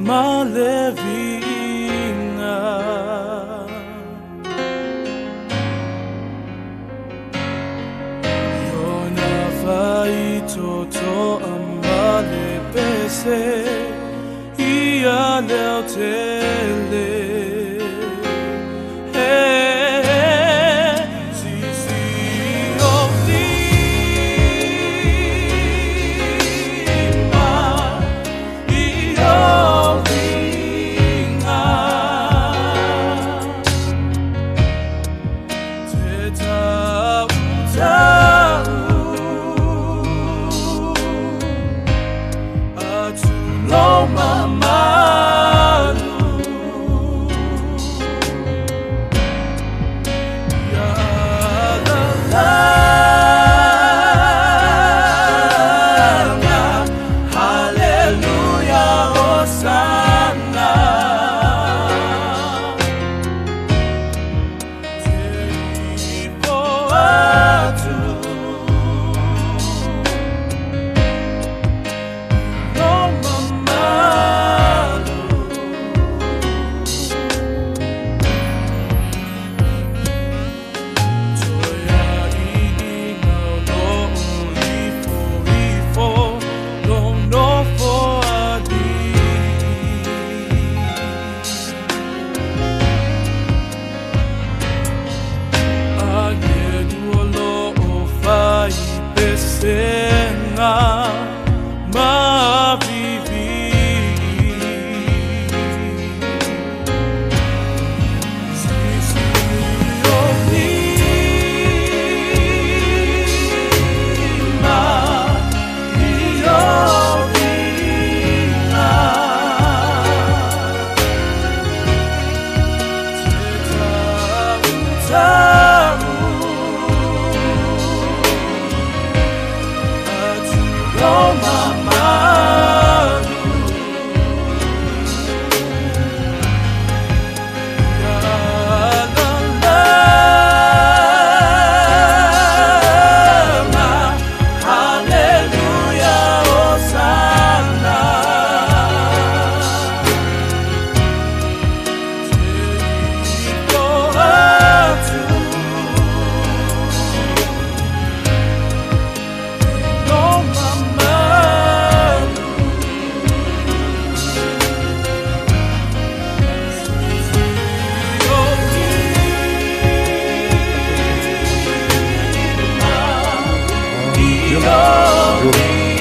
Ma le viiga. Iona faitotoa ma le pese ia le aotele.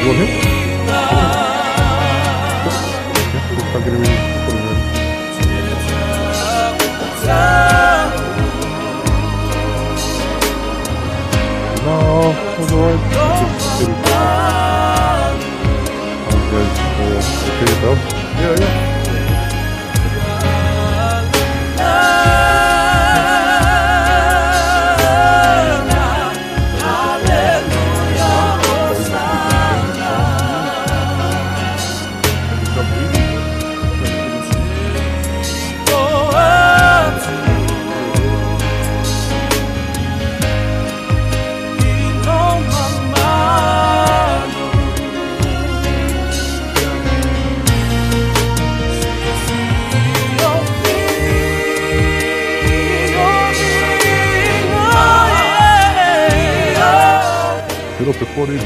You want him? Okay, we'll start getting ready to put him in. No, that's alright. It's just you guys okay though? Yeah, yeah. Hit up the 40.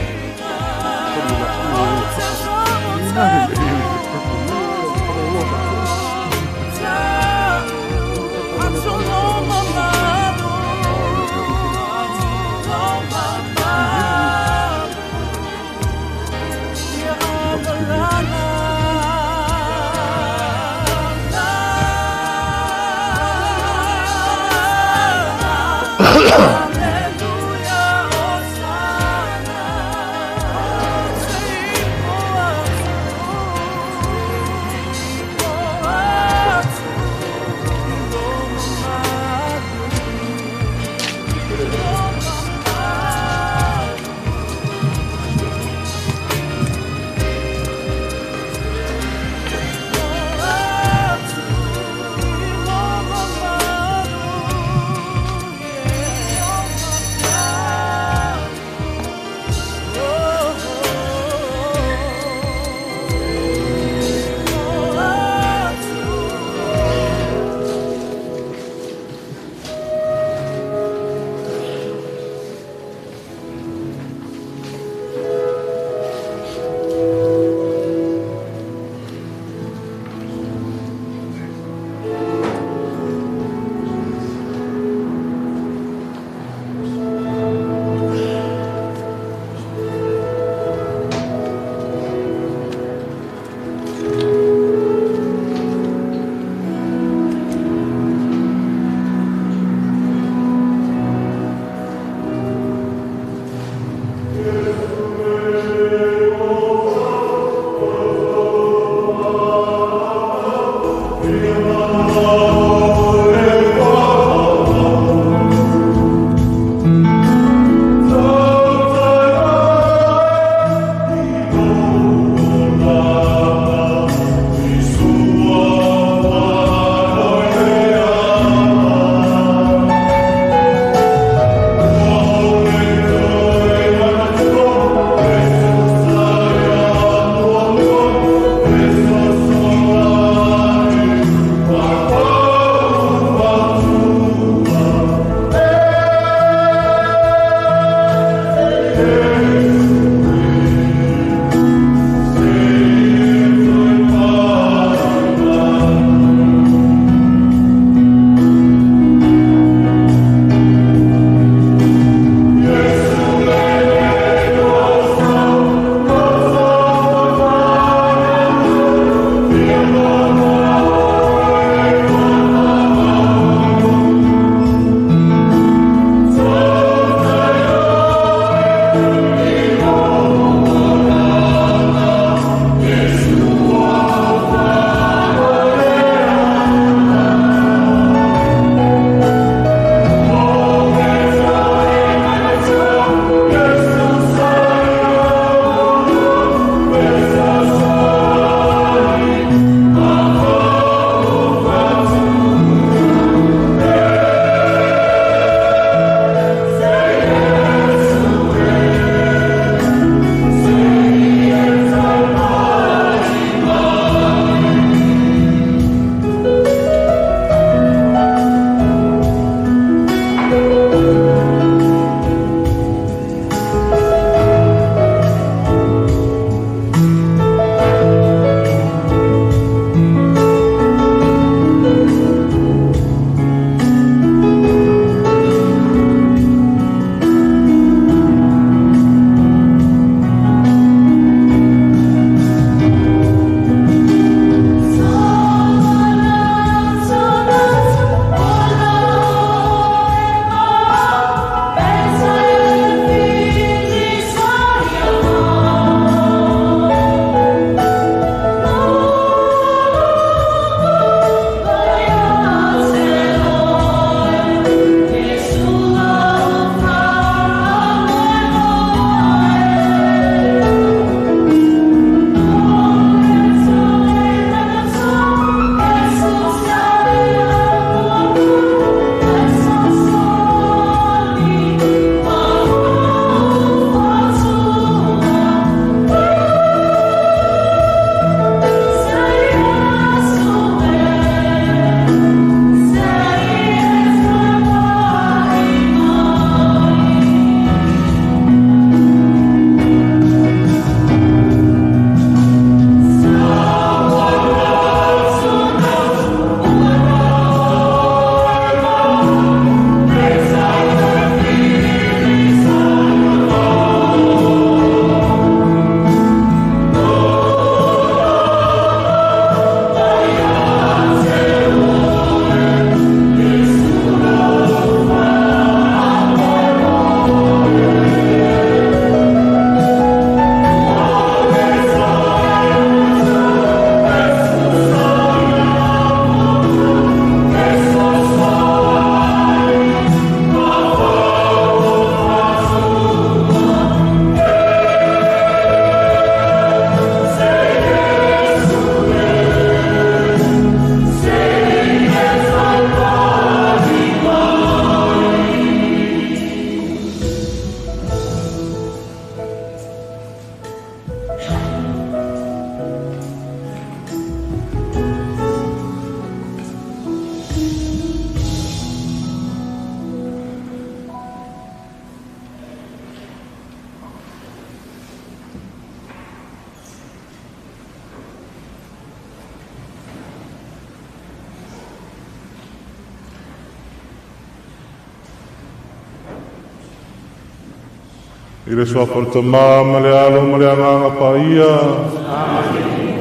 I le suafa o le Tamā ma le Alo ma le Agaga Paia.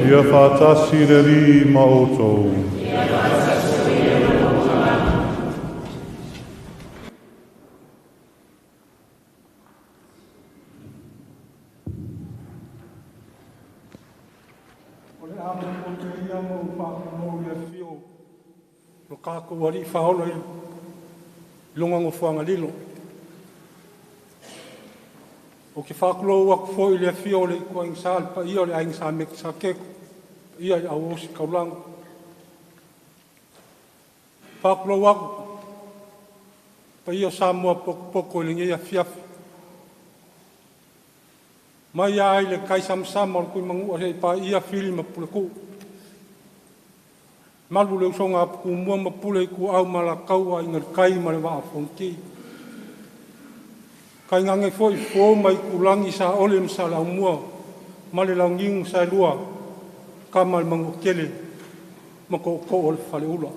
Ia faatasi le Alii ma outou. O le a mo te ia mo whakamau le fio. Lo kākou Alii Faaola i luga nofoaga lilo. Ou te faatulou atu foi i le afio o le Ituaiga Sa, le paia o le Aiga Sa Mekisateko, paia i le au ositaulaga. Faatulou atu paia o Samoa potopoto i lenei afiafi, mai lava i le taisamasama o le Tuimanua seia paia Fili ma Puletuu, malu le usoga a Tumua ma Pule, Ituau ma Alataua, Aiga i le Tai ma le Vaa o Fonoti. Tainane foi fofo ma Aitulagi Saole ma Saleaaumua ma le Launiu na Saelua, Tama a le Manuatele ma Tootoo o le Faleula.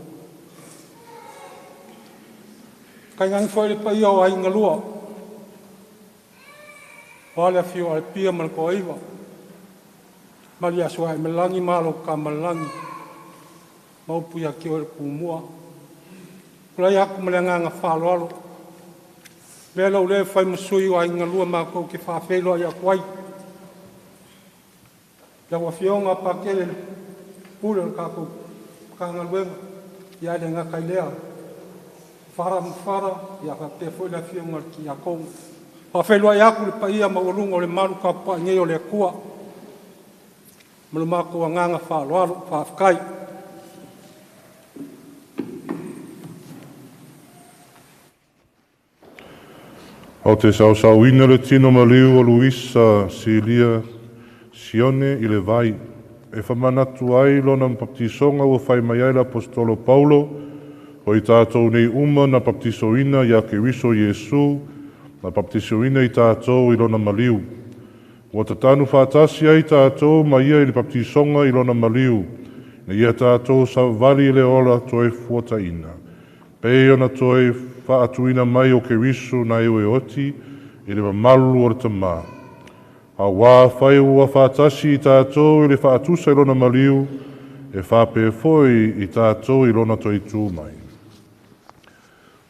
Tainane foi le paia o Aiga e Lua, aua le afio o Alapia ma le Toaiva, ma le Sooaemalagi ma alo o Tamaalelagi ma upu ia te oe le Tumua. Tulai atu ma le agaga faaaloalo, avea lou leo e fai ma sui o Aiga e Lua matou te faafeiloai atu ai lau Afioga Patele le Pule o le tatou Matagaluega, ae le gata i lea o Fara ma Fara, ia faapea foi le Afioga i le Tiakono. Faafeiloai atu le paia maualuga o le malu tapuai nei o le Atua ma lo matou agaga faaaloalo. Faafetai. Ou te saosaoina le tino maliu o Luisa Silia Sione i le vai, e faamanatu ai lona baptisoga ua fai mai ai le Aposetolo Paulo, o i tatou nei uma na baptisoina ia Keriso Iesu, na baptisoina i tatou i lona maliu. Ua tatanu faatasi ai tatou ma ia i le baptisoga i lona maliu, na ia tatou savavali i le ola toe fuataina. Pei ona toe faatuina mai o Keriso na e oti i le mamalu o le tamā. Auā fai ua faatasi i tatou i le faatusa i lona maliu, e faapea foi i tatou i lona toe tu mai.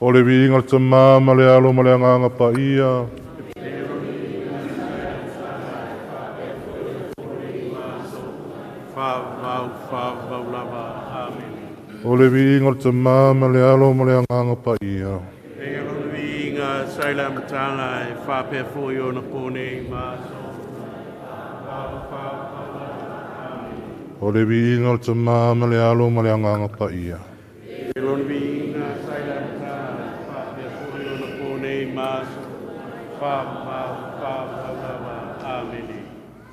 O le viiga o le Tamā ma le Alo ma le Agaga Paia. Faavavau, faavavau lava. Amene. O le viiga o le Tamā ma le Alo ma le Agaga Paia. E lona viiga sa i le amataga e faapea foi ona po nei ma aso. Faavavau, lava. Amene. O le viiga o le Tamā ma le Alo ma le Agaga Paia. E lona viiga sa i le amataga e faapea foi ona po nei ma aso. Faavavau, faavavau lava. Amene.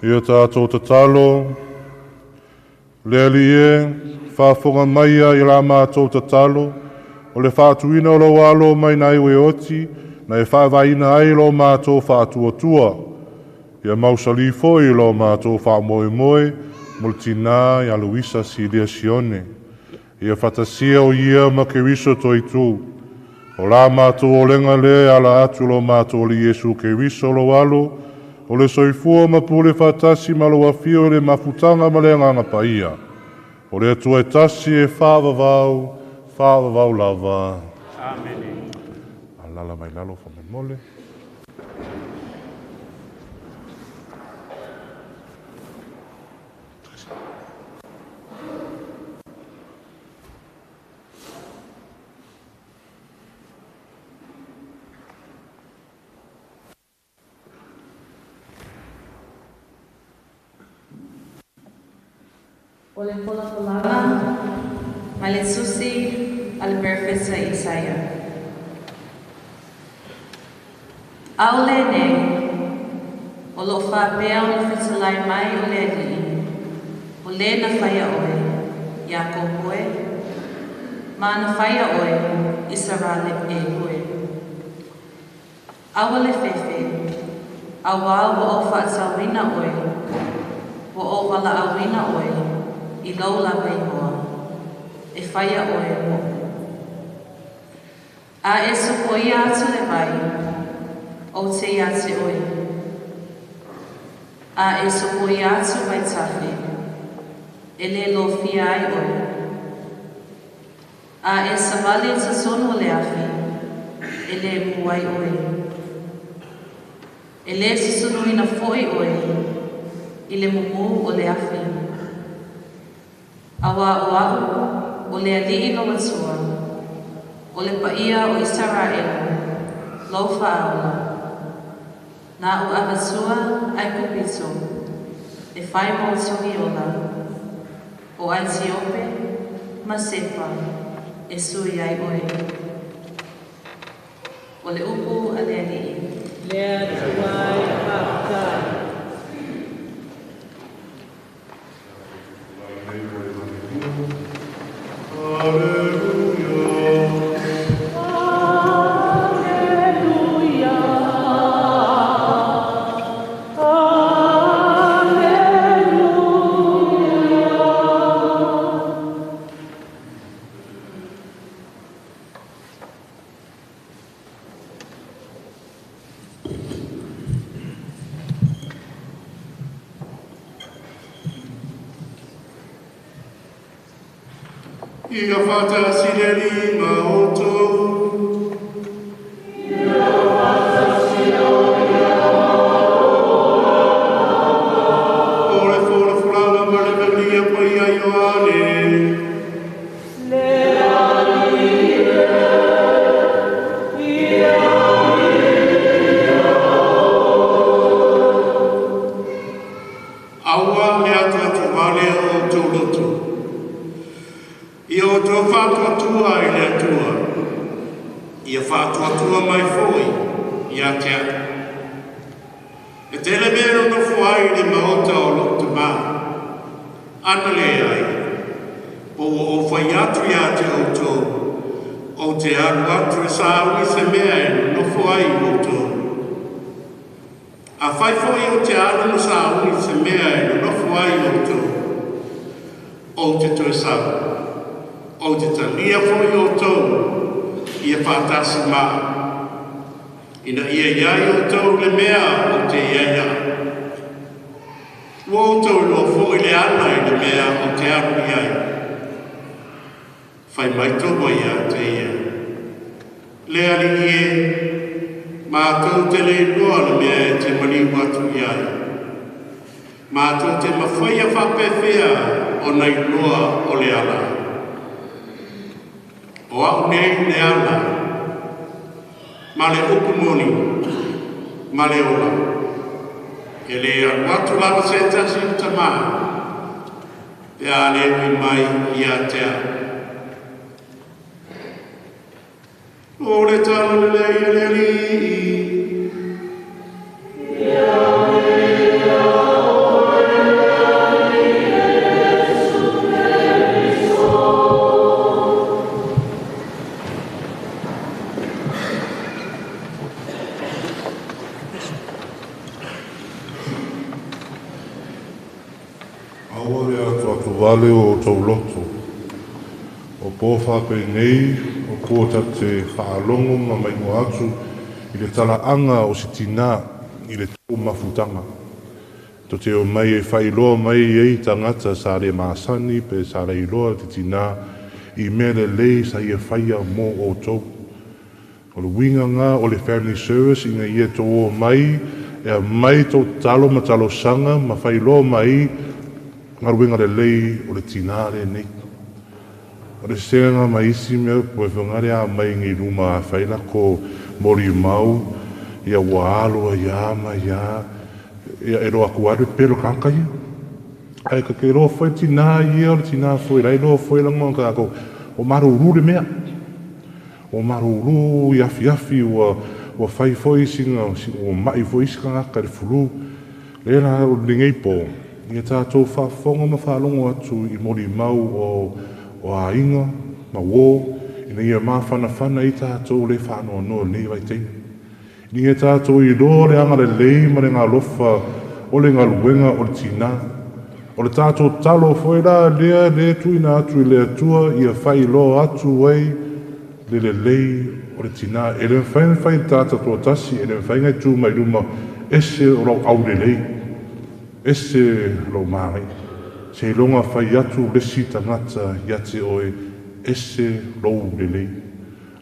Ia tatou tatalo, le Alii e, faafofoga maia i la matou tatalo, o le faatuina o lou alo mai nai ue oti, na e faavaina ai lo matou faatuatua. Ia mausali foi lo matou faamoemoe, mo le tinā ia Luisa Silia Sione. Ia fatasia o ia ma Keriso toitū. O la matou olega lea e ala atu lo matou Alii Iesu Keriso lou alo, o le soifua ma pule faatasi ma lou afio i le mafutaga ma le Agaga Paia. O le Atua e tasi e faavavau, faavavau lava. Amene. Alala mai lalo faamolemole. O le folafolaga mai le tusi a le perofeta Isaia. Ao lenei, o loo faapea ona fetalai mai o le Alii, o le na faia oe, Iakopo e, ma na faia oe, Isaraele e oe. Aua le fefe, auā ua ou faatauina oe, ua ou valaauina oe, i lou lava igoa, e faia oe moʻu. A e sopoia atu le vai, ou te ia te oe. A e sopoia atu vaitafe, e le lofia ai oe. A e savali i totonu o le afi, e le mu ai oe. E le susunuina foi oe i le mumu o le afi. Auā o a'u o le Alii lou Atua, o le paia o Isaraelu, lou Faaola, na ou avatua Aikupito e fai mo togiola, o Aitiope ma Sepa e sui ai oe. O le upu a le Alii. Le Atua e faafetai. Alleluia. Alleluia. Alleluia. Ia faatasi le Alii ma outou. O le folafolaga ma le Evagelia Paia a Ioane. Le Alii e, ia Aua le atuatuvale o outou loto. Ia outou faatuatua i le Atua. Ia faatuatua mai foi ia te au. E tele mea e nonofo ai i le maota o lou Tamā. Ana leai, po ua ou fai atu ia te outou, ou te alu atu e sauni se mea e nonofo ai outou. Afai foi ou te alu ma sauni se mea e nonofo ai outou, ou te toe sau, ou te talia foi outou ia faatasi ma au, ina ia i ai outou i le mea ou te i ai au. Ua outou iloa foi le ala i le mea ou te alu i ai. Fai mai Toma ia te ia. Le Alii e, matou te le iloa le mea e te maliu atu i ai. Matou te mafaia faapefea ona iloa o le ala. O au nei le ala, ma le upu moni, ma le ola. E le alu atu lava se tasi i le Tamā, pe a le ui mai ia te au. O le Tala Lelei a le Alii. Aua le atuatuvale o outou loto. O po faapenei, o po tatou te faalogo ma maigoa atu i le talaaga o se tinā i le tou mafutaga. Tou te omai e faailoa mai ai i tagata sa le masani pe sa le iloa te tinā i mea lelei sa ia faia mo outou. O le uiga lena o le family service ina ia tou omai e aumai tou tatalo ma talosaga ma faailoa mai galuega lelei o le tinā lenei. O le sega ma isi mea po e whangare a mai ngi luma a whaila ko mori mau ia ua alo ia ma ia ia e roa ku aru pelo kaka ia. Ai ka ke roa foi tinā ia o le tinā foi lai roa foi langa ka ko o maruru le mea. O maruru i afi afi ua ua fai foi singa o mai foi isi kangaka le fulu. Le la o lenei po. Ia tātou faafofoga ma faalogo atu i molimau o aiga ma uō ina ia mafanafana ai tātou le faanoanoa i lenei vaitaimi. Ina ia tātou iloa le agalelei ma le galofa o le galuega o le tinā. O le tātou talo foi la lea le tuuina atu i le Atua ia faailoa atu ai le lelei o le tinā. E le mafai ona fai le tagata toatasi, e le mafai ona tu mai luma ese o lau aulelei, ese lou manaia. Seiloga fai atu le isi tagata ia te oe ese lou lelei.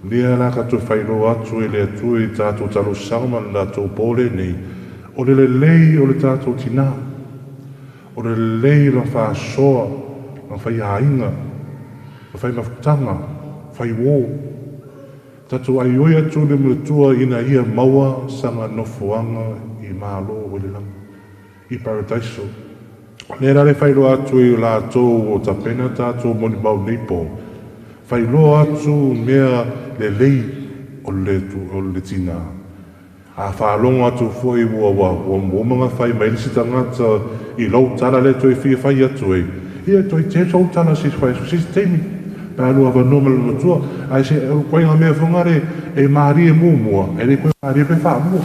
Lea la tatou faailoa atu e le Atua i tātou talosaga ma le latou po lenei, o le lelei o le tātou tinā, o le lelei o lana faasoa, lana faiaiga. Ma fai mafutaga, fai uō. Tatou aioi atu le matua ina ia maua saga nofoaga i Malo o le lagi, i Paradaiso. O lea la le faailoa atu i latou o tapena tatou molimau nei po, faailoa atu mea lelei o le tinā. A faalogo atu foi ua uma ona fai mai le isi tagata i lou tala lea toe fia fai atu ai, ia toe tele sou tala se isi taimi, pe a lua avanoa ma le matua. Ae se ituaiga mea foi lea e malie muamua, e le toe malie pe faalua.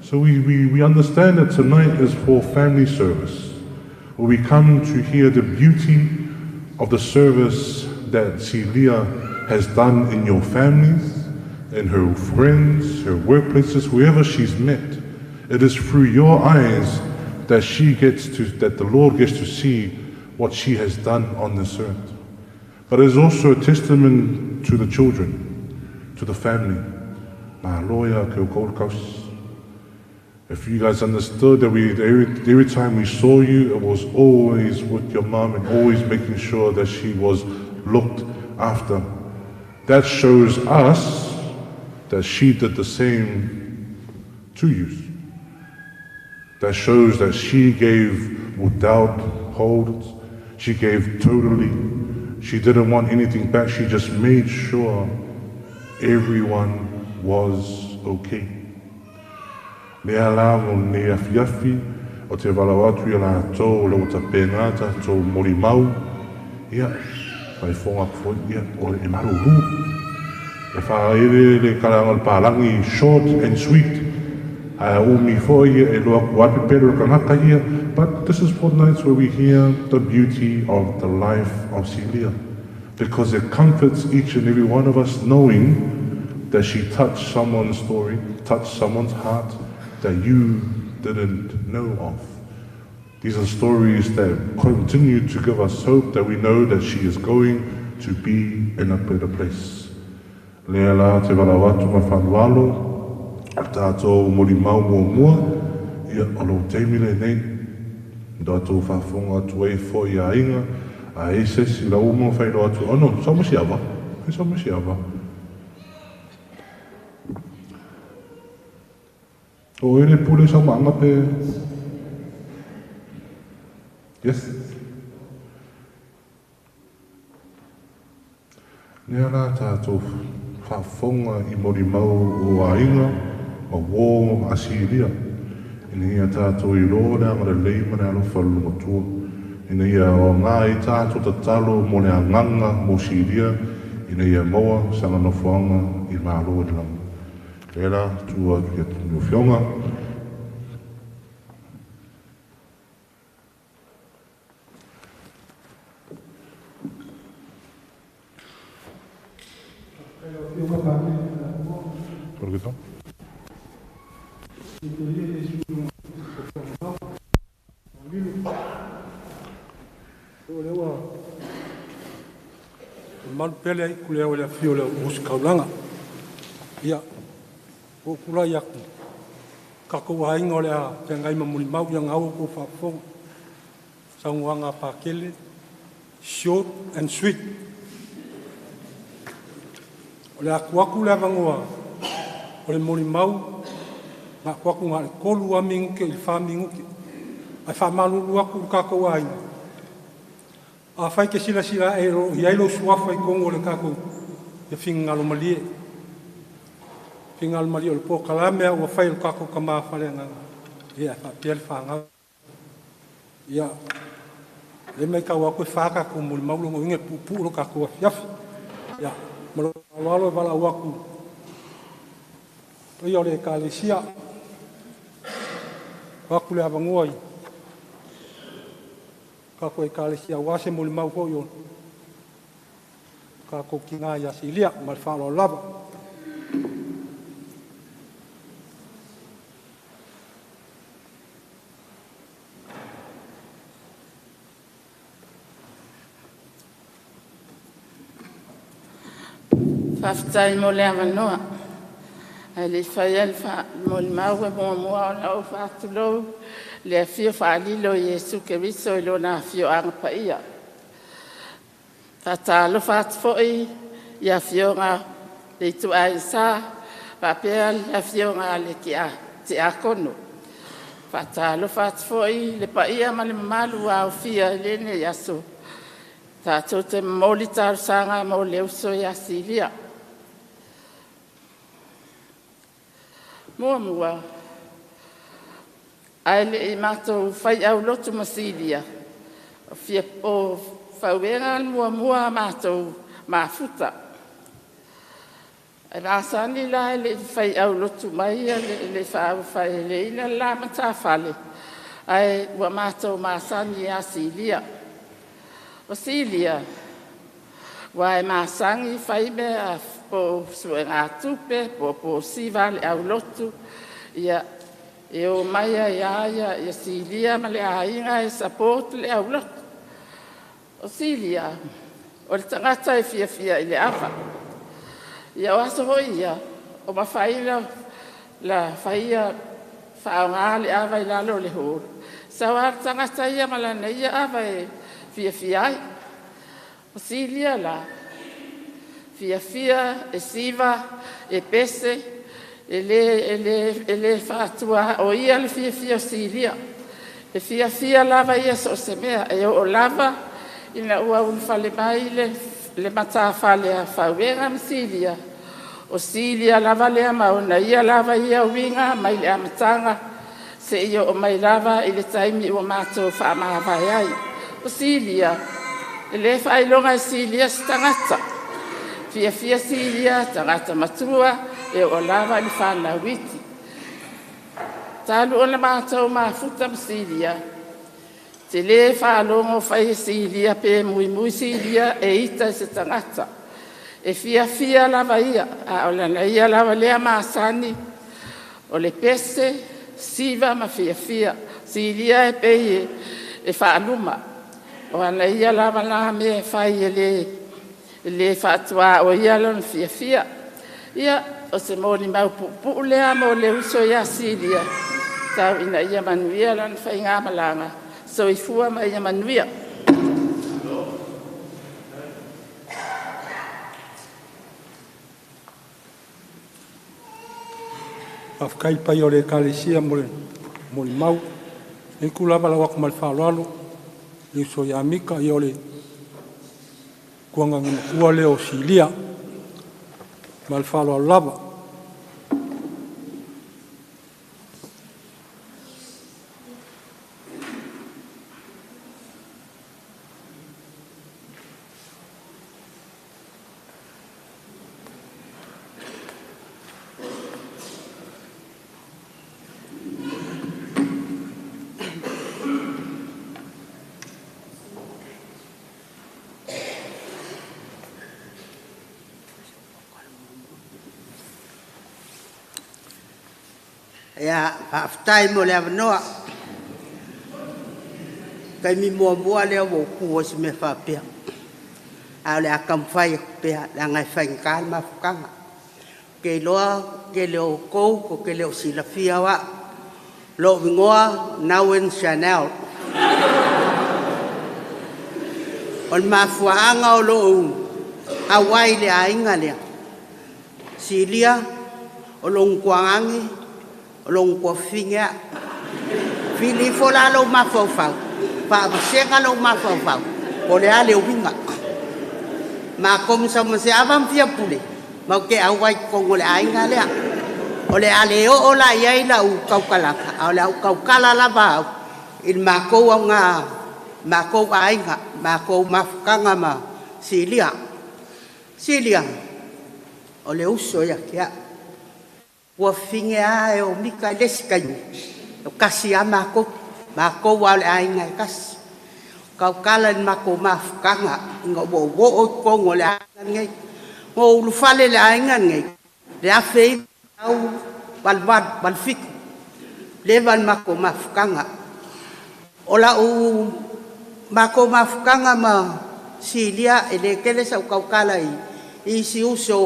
So we understand that tonight is for family service, where we come to hear the beauty of the service that Silia has done in your families, in her friends, her workplaces, wherever she's met. It is through your eyes that she gets to, that the Lord gets to see what she has done on this earth. But it is also a testament to the children, to the family. If you guys understood that every time we saw you, it was always with your mom and always making sure that she was looked after. That shows us that she did the same to you. That shows that she gave without holds. She gave totally. She didn't want anything back. She just made sure everyone was okay. Lea la mo nei afiafi o te walau atu ia latou le o tapena tatou molimau, ia, whaifonga foi, ia, o e maruru. E whaere le karanga o le pālangi short and sweet. Ae umi foi e loa ku api pere o kangaka ia. But this is for nights where we hear the beauty of the life of Silia, because it comforts each and every one of us knowing that she touched someone's story, touched someone's heart that you didn't know of. These are stories that continue to give us hope that we know that she is going to be in a better place. Lea la te walau atu ma whanualo, tātou molimau mua mua, ia o lou taimi lenei, tātou whaafonga atu ai fo i a inga, a e se si la umo whailo atu, oh no, sau masi ava, sau masi ava. O ere pule sau maanga pe. Yes. Lea la tātou whaafonga i molimau o a inga, ma wō ma Asiria. Ina ia tātou i rō le anga le lei ma le alofa le matua. Ina ia o ngā i tātou tatalo mo le anganga mo Siria, ina ia maua sanga nofoanga i malo i langa. Lea la, tua atu ia tunu fionga. Malu pele ai ku lea o le afio o le osikaulaga. Ia, o kula ia ku. Kakou aiga o le a feagai ma molimau ia gau o kou faafofoga. Saunoaga a Pakele, short and sweet. O le akuaku le avanoa o le molimau, ga akuaku ga le 3 a minuke i le 4 minuke. Ae faamalulu aku le kakou aiga. A fai ke silasila e ro i ai lo suafa i kongo le kakou ia fingalo malie. Fingalo malie o le pō kalame a ua fai o le kakou ka mafale agaga. Ia, faapea le fagau. Ia, le mai kau aku e wha kakou molimau logo inga puupuu lo kakou afiafi. Ia, ma lo aloalo e valaau aku. Paia o le ekalesia. O aku le avanoa i kakou ekalesia ua se molimau foi o kakou kinā ia Silia ma le faaaloalo lava. Faafetai mo le avanoa. Ae le i faia le molimau e muamua ona ou faatulou le afio faalilo o Iesu Keriso i lona afioaga paia. Faatalofa atu foi i afioga le Ituau Sa faapea le afioga le Tiakono. Faatalofa atu foi i le paia ma le mamalu ua aofia i lenei aso tatou te momoli talosaga mo le uso ia Silia. Muamua, ae le i matou fai aulotu ma Silia, o Fauega muamua a matou mafuta. E masani la e le i fai aulotu mai le faaulufaleina le la matafale, ae ua matou masani ia Silia. O Silia, ua e masani fai mea po o suegatupe po o posiva a le aulotu, ia e o mai ai lava ia Silia ma le aiga e support le aulotu. O Silia, o le tagata e fiafia i le ava. Ia o aso foi ia, o mafai la faia faaaoga le ava i lalo o le hall, sau lava le tagata ia ma lana ia ava e fiafia ai. O Silia la, fiafia e siva, e pese, e le faatuaoia le fiafia o Silia. E fiafia lava ia so o se mea, e oo lava ina ua ulufale mai le matafale a Fauega ma Silia, o Silia lava lea ma ona ia lava ia uiga mai le amataga seia oo mai lava i le taimi ua matou faamavae ai. O Silia, e le faailoga e Silia se tagata. Fiafia Silia, tagata matua, e oo lava i le fanau iti. Talu ona matou mafuta ma Silia, te le faalogo fai e Silia pe muimui Silia e ita i se tagata. E fiafia lava ia, a o lana ia lava lea masani, o le pese, siva ma fiafia. Silia e pei e faaluma. O ana ia lava la mea e fai e le faatuaoia lona fiafia. Ia, o se molimau puupuu lea mo le uso ia Silia, tau ina ia manuia lana faigamalaga, soifua ma ia manuia. Faafetai pai o le Ekalesia mo le molimau. E ku lava lau atu ma le faaaloalo le uso ia Mika, ia o le tuagaga matua lea o Silia ma le faaaloalo lava. Ia, faafetai mo le avanoa. Taimi muamua lea ua ou tu ai i se mea faapea. A o le a taumafai atu pea, leaga e faigata le mafutaga. Ou te iloa tele o outou tou te le o silafia o au. Lou igoa, Nauen Chanel. O le mafuaaga o lou auai i le aiga lea, Silia, o lou tuagage, o lou tuafafine au. Fili ifo la lou mafaufau, faavasega lou mafaufau, po o le a le uiga. Matou ma Samuaseava ma Fiapule, matou te auai i totonu o le aiga lea. O le a le oo la i ai lau tautalaga, a o le a ou tautala lava au i le matou auga, matou aiga, matou mafutaga ma Silia. Silia, o le uso ia te au. Tuafafine lava e o Mika i le isi taimi, e tasi lava matou, matou lava o le aiga e tasi. Tautala i le matou mafutaga ina ua ou oo i totonu o le aiga lenei. Na ou ulufale i le aiga lenei, le 1988, 87, leva le matou mafutaga. O lau matou mafutaga ma Silia, e le tele sau tautala i isi uso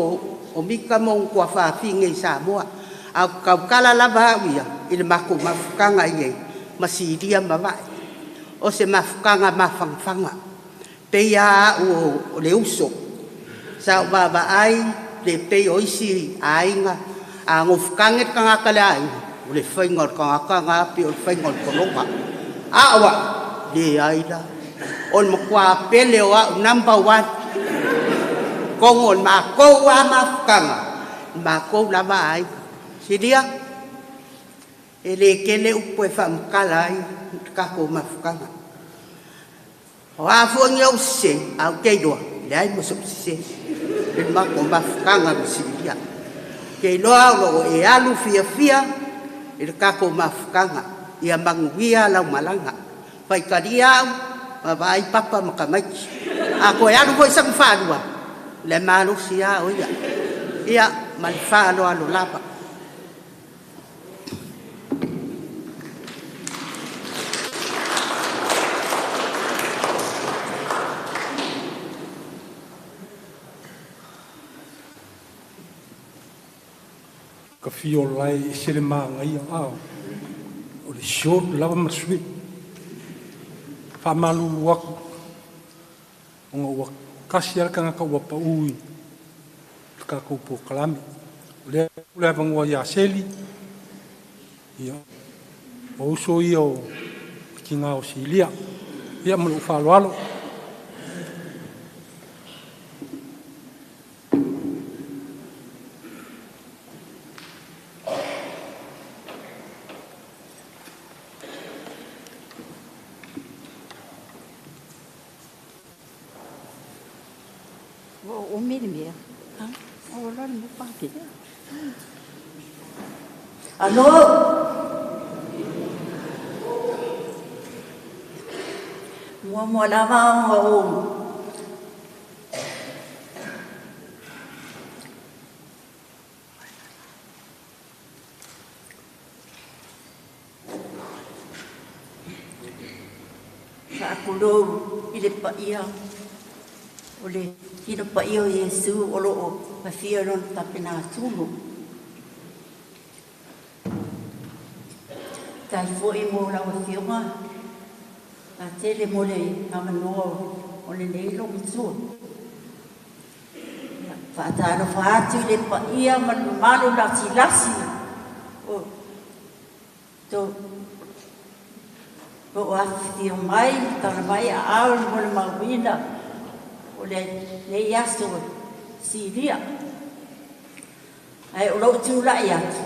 o Mika ma ona tuafafine i Samoa. A ou tautala lava au ia i le matou mafutaga i inei ma Silia ma Vaa. O se mafutaga mafanafana. Pei a a'u o le uso sa ou vaavaai le pei o isi aiga a gofukage le tagata le aiga o le faiga o le tagata na pei o le faiga o le tologa a o a'u leai la o le matua pele o a'u number one totonu o le matou a mafutaga matou lava aiga. Silia e le tele upu e faamatala ai le tatou mafutaga. O a foi ni ou sese, a ou te iloa, leai ma sou sese i le matou mafutaga ma Silia. Ou te iloa o lo o e alu fiafia i le tatou mafutaga, ia manuia lau malaga. Faitalia au, ma vaai papa ma tamaiti. A toe alu foi sau faalua, le malosi lava o ia. Ia, ma le faaaloalo lava. Ka fio lai se le magaia a o le short lava ma sweet. Faamalulu aku ona ua kasi lava le tagata ua pau i le tatou polokalame. O lea le avanoa ia Seli, ia, o uso ia o tina o Silia. Ia ma lou faaaloalo. Ua umi le mea. O la le mea pake. Alo! Mua lava o Faakulou i le paia o le tino paia o Iesu o loo afio i lona tapenasulu. Tai foi mo lau afioga a tele mo le avanoa o lenei lomatua. Faatalofa atu i le paia ma le mamalu lasilasi o to o afifio mai tala mai aao mo le mauina o lenei aso Silia. Ae o lou tulai atu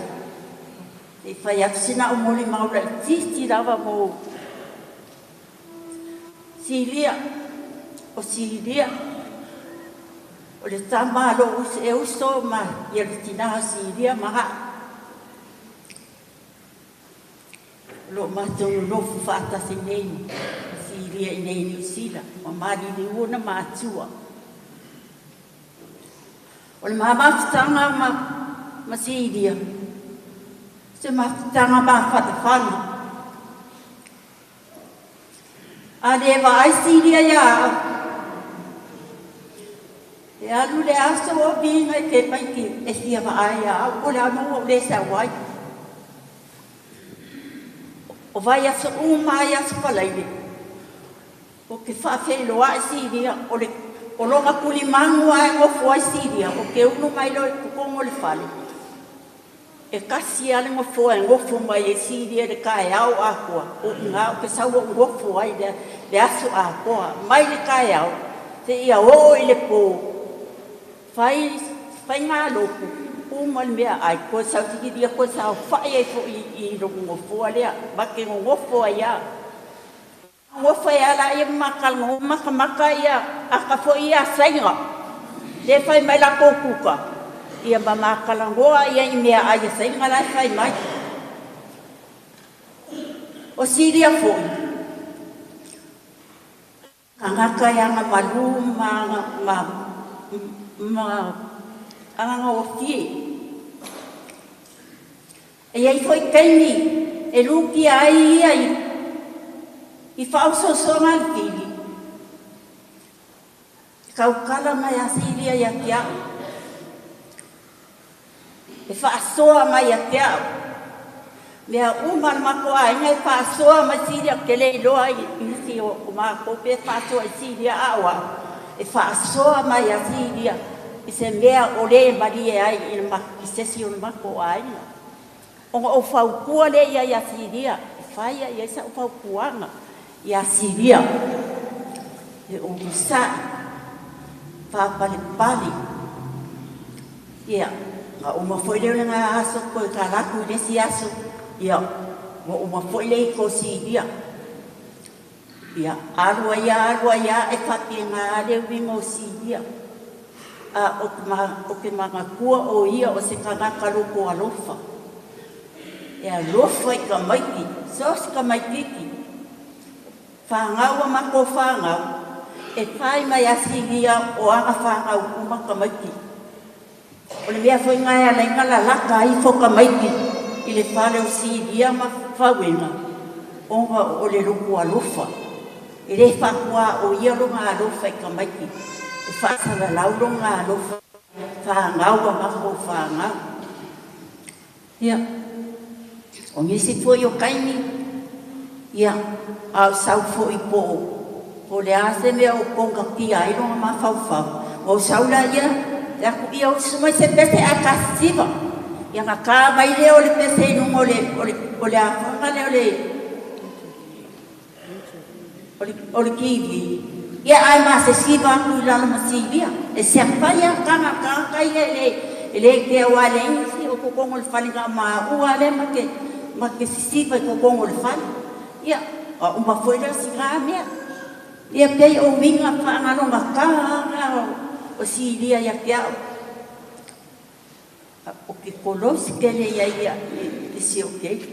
e fai atu sina au molimau laitiiti lava mo Silia. O Silia o le tama lo e uso ma ia le tina Silia ma a'u o lo matou nonofo faatasi nei Silia i nei Niu Sila ma maliliu ona matua. O le mafutaga ma Silia se mafutaga mafanafana. A le vaai Silia ia a'u e alu le aso o viga e te mai e fia vaai ia a'u o le ano ua le sau ai. O vai aso uma ai aso palaile o ke faafeiloa'i Silia o le o loga kulimagu ae gofo ai Silia o ke ulu mai loa i totonu o le fale e kasi a le gofoa e gofo mai e Silia le taeao atoa o iga o ke sau o'u gofo ai le aso atoa mai le taeao seia oo i le pō fai faigalotu uma le mea ai toe sausililia toe saofa'i ai fo'i i lo'u gofoa lea ma ke gogofo ai a gofo ai ala ia makalgo makamaka ia aka fo'i ia saiga le fai mai latou kuka ia mamakalagoa ia i mea ai saiga la fai mai. O Silia fo'i tagata e aga malu ma agagofie e iai fo'i taimi e lukia ai ia i faaosoasoaga le fili kaukala mai a Silia ia te a'u e faasoa mai ia te a'u. Mea uma le matou aiga e faasoa mai Silia ou te le iloa i nisi o matou pe faasoa i Silia a o a'u e faasoa mai ia Silia i se mea o lē malie ai i se isi o le matou aiga. Ona ou fautua lea i ai ia Silia, e faia i ai sa'u fautuaga ia Silia, e onosa'i, faapalepale. Ia, na uma foi lea o lena aso toe talatu i le isi aso, ia, ua uma foi le ito o Silia. Ia, alu ai lava alu ai lava e faapena le uiga o Silia. A o te manatua o ia o se tagata loto alofa. E alofa i tamaiti, so o se tamaititi. Fanau a matou fanau, e fai mai a Silia o ana fanau uma tamaiti. O le mea foi lena e ala ai ona lalata ifo tamaiti i le fale o Silia ma Fauega, ona o le loto alofa. E lē faatuaoia lona alofa i tamaiti, e faasalalau lona alofa fanau a matou fanau. Ia, o nisi foi o taimi, ia, a o sau foi po o le a se mea o kogatia ai lona mafaufau, ona ou sau laia te atu ia usu mai se pese ae tasisiva. Ia na ta mai lea o le pese i luga o le afaga lea o le TV, ia ae masesiva atu i lalo ma Silia. E siafai a tagata ia e le kea aua e leai nisi o totonu o le fale na o maua lea ma te sisiva i totonu o le fale. Ia, a uma foi lea o sina mea. Ia pei o uiga faagalogata na o Silia ia te a'u. O ke kolosi tele ia ia i si o keiki.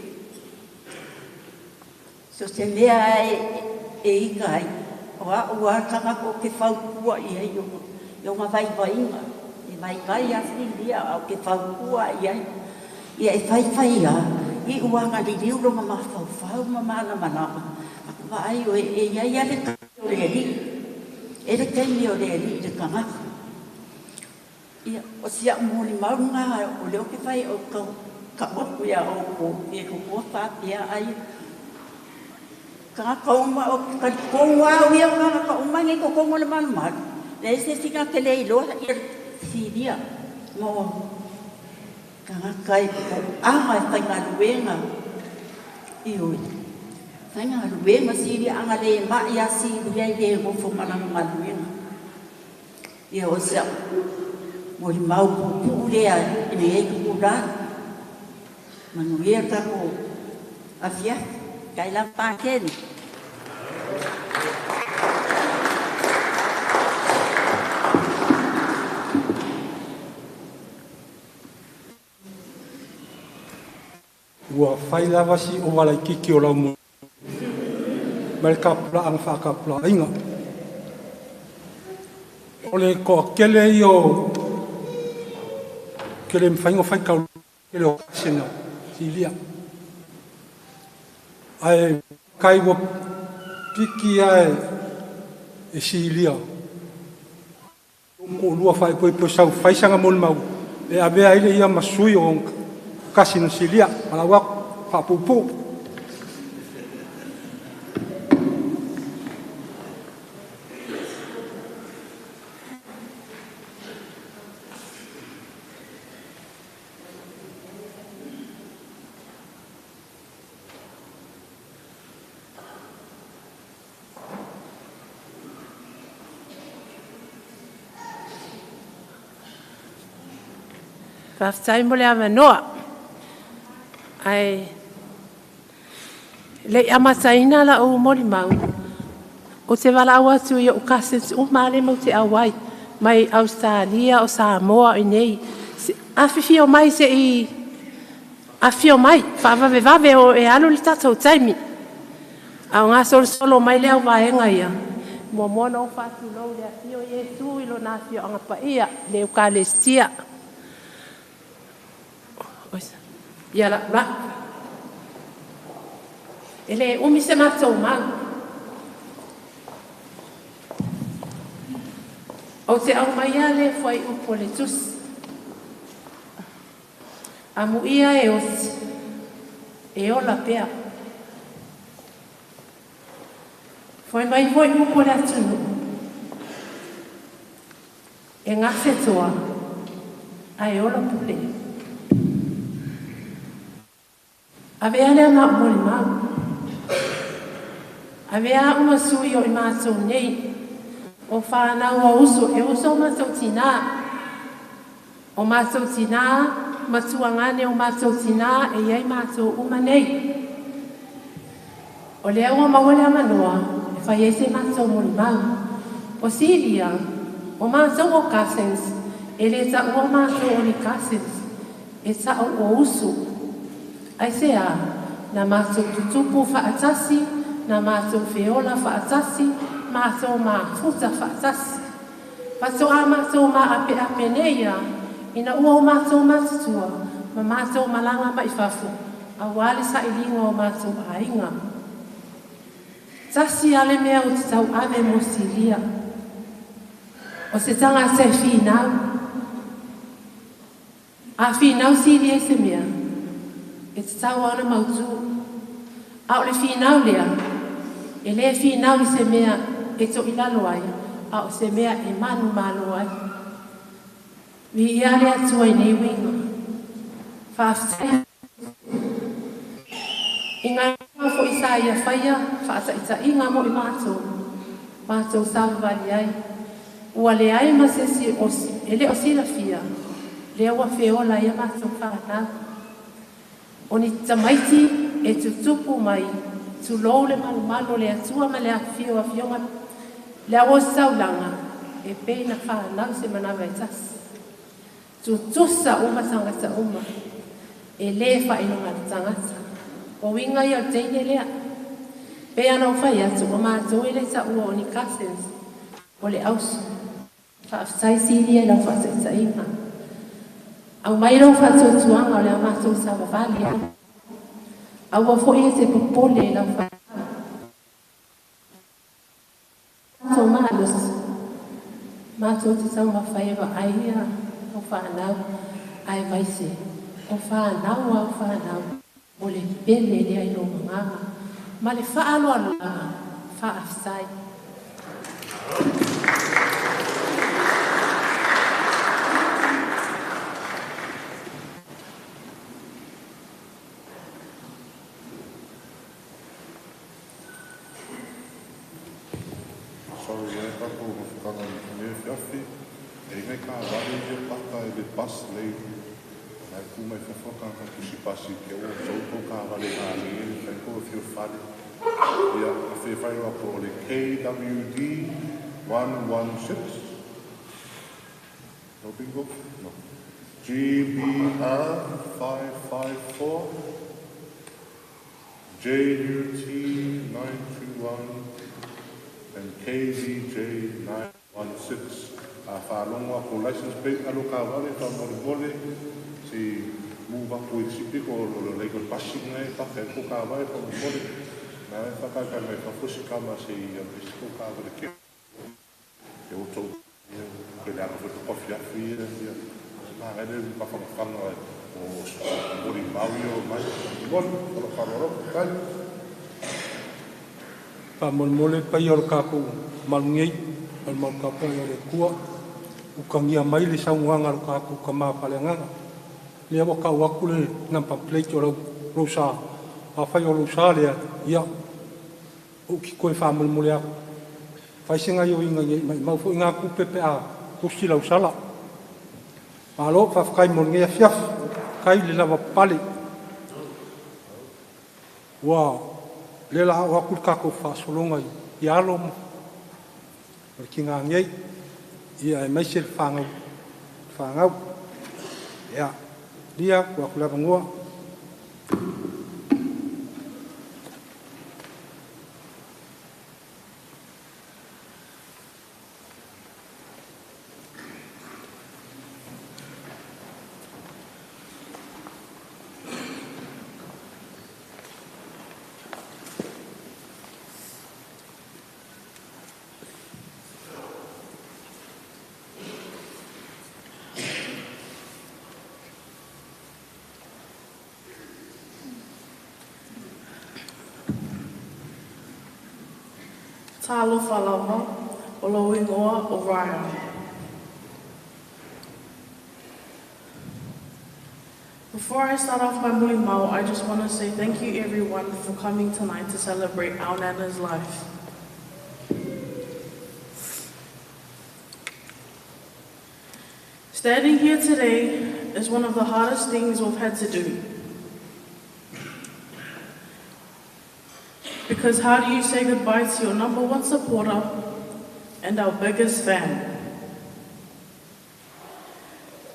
So se mea e ika ai, o a'u a tagata o ke fautua i ai i ona vaivaiga. E vaivai a Silia a o ke fautua i ai. Ia e faifai a, i uaga liliu lona mafaufau ma malamalama. A vaai o e iai a le taimi o le alii. E le taimi o le alii i le tagata. Ia, o si a'u molimau lena o lea ou te fai o ta'u atu iā outou e lua faapea ai tagata uma o te talitonu lava au ia o tagata uma nei i totonu o le malumalu. Leai se isi na te le iloa ia Silia mo tagata e po'aga e faigaluega. Ioe, faigaluega Silia a na lē ma'i a Silia e lē nofo ma lana galuega. Ia o si a'u molimau puupuu lea i lenei itulā. Manuia le tatou afiafi. Faafetai lava Pateni. Ua fai lava si ova laitiiti o lau mai le tapulaaga faatapulaaina. O le toatele ia o ke le mafai ona faitau tele o kasina Silia. Ae kai ua piki ae e Silia. To'alua faaipoipo e sau fai sana molimau e avea ai le ia ma sui o kasina Silia. Malau atu faapuupuu. Faafetai mo le avanoa. Ae le i amataina la'u molimau, ou te valaau atu i o'u cousins uma lea matou te auai mai Ausetalia o Samoa i nei. Afifio mai se i afifio mai, faavavevave o e alu le tatou taimi. A o gasolosolo mai le au vaega ia, muamua ona ou faatulou i le afio o Iesu i lona afioaga paia, le Eukalesitia. Ia la'ula'u. E lē umi se matou mau. Ou te aumaia le fuaiupu o le tusi. Amuia e oti, E ola pea. Foi mai foi upu le atunuu. E gase toa, ae ola pule. Avea lea ma o le mau. Avea uma sui o i mātou nei. O whanau o uso, e uso o mātou tina. O mātou tina, matua ngane o mātou tina, e iai mātou uma nei. O lea ua maua le amanoa, e fai ai se mātou molimau. O Silia, o mātou o cousins, e le ta'ua mātou o ni cousins, e ta'u o usu. Ai se a, na mātou tutupu whaatasi, na mātou feola whaatasi, mātou mafuta whaatasi. Pato a mātou ma ape ape neia, ina ua o mātou matutua, ma mātou malanga maifafu, a wale sa ilinga o mātou ainga. Tasi ale mea o te tau ave mo Silia. O se tanga se whinau. A whinau Silia i se mea, e te tau ana mautu. A o le whinau lea, e le whinau i se mea e to ilalo ai, a o se mea e manu malo ai. Vi ia le atua i nei winga. Whaaftai. I ngā fo i sa ia whaia, whaataita i ngā mo i mātou. Mātou sāwawali ai. Ua le ai ma se si e le o sila fia. Lea ua wheola ia mātou whanau. O ni tamaiti e tutupu mai, tulou le malumalo le atua ma le awhio awhionga. Le awo saulanga, e peina whanau se manawa e tasi. Tutusa uma tangata uma, e le whainonga le tangata. O winga ia o teine lea. Pe ana o whai atu, o mātou e le ta ua o ni cousins, o le ausu. Whaaftai silia lau whaataitainga. Au mai lau whaatuatuanga o le a mātou sawawali. Au ua foi e te popole lau whaatau. Mātou mālos. Mātou te tau mawhaiwa aia o whanau ai vaise. O whanau au whanau. O le pele lea i lo manganga. Ma le whaaloaloaga, whaaftai. Sorry, e kako mawhakanga me fiafi. E ngai ka wale ia paka e le bus lane. Ngai ku mai whawhaka ka kusi pasi ke o tauto ka wale ngā ni e ko whio whare. Ia, a whai whairo ako o le KWD 116. No bingo? No. GBR 554. JUT 921. And KZJ 916. A whaalongo ako license plate alo ka wale wha mole si move up with sipi ko lo le ko pasi ngai pa ka ko ka wale wha mole na e whakaka mai whafusi kama si ko ka wale ke e o tau ke le anga whatu kofi afi ia nā rere pa whangawhanga o mori maui o mai mole o lo wharoro kai Whamolemole pai o le kākou malungei, o le mau kāpoi o le kua, ukangia mai le sauaga lo kākou ka mā faleagaga. Lea ua kau aku le number plate o lou sa, afai o lou sa lea, ia, o ki koe whamolemole aku. Whaisega i o inga i mai mau fo inga kupe pe a kusi lau sala. Malo, whawhakai mo ngea fiafi, kai le lava pale. Ua, le la o aku kako whasolonga i alo mo. O ki ngā ngei, ia e maise le whangau. Whangau. Ia, lia, kua aku lava ngua. Talofa lava, o lou igoa o Ryan. Before I start off my mulimau, I just want to say thank you everyone for coming tonight to celebrate our Nana's life. Standing here today is one of the hardest things we've had to do. Because how do you say goodbye to your number one supporter and our biggest fan?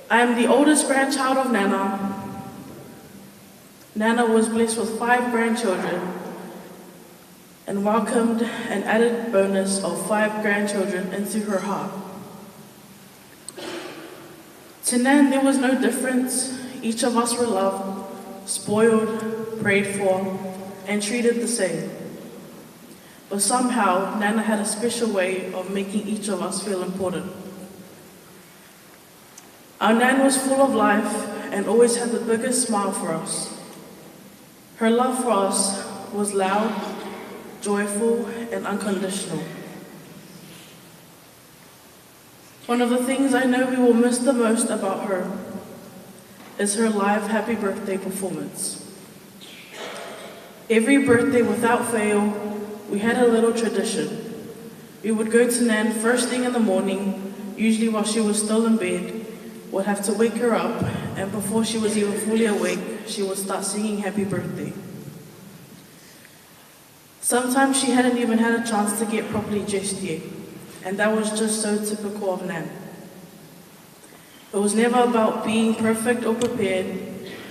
I am the oldest grandchild of Nana. Nana was blessed with 5 grandchildren and welcomed an added bonus of 5 grandchildren into her heart. To Nan, there was no difference. Each of us were loved, spoiled, prayed for, and treated the same. But somehow, Nana had a special way of making each of us feel important. Our Nan was full of life and always had the biggest smile for us. Her love for us was loud, joyful, and unconditional. One of the things I know we will miss the most about her is her live happy birthday performance. Every birthday without fail, we had a little tradition. We would go to Nan first thing in the morning, usually while she was still in bed, would have to wake her up, and before she was even fully awake, she would start singing happy birthday. Sometimes she hadn't even had a chance to get properly dressed yet, and that was just so typical of Nan. It was never about being perfect or prepared.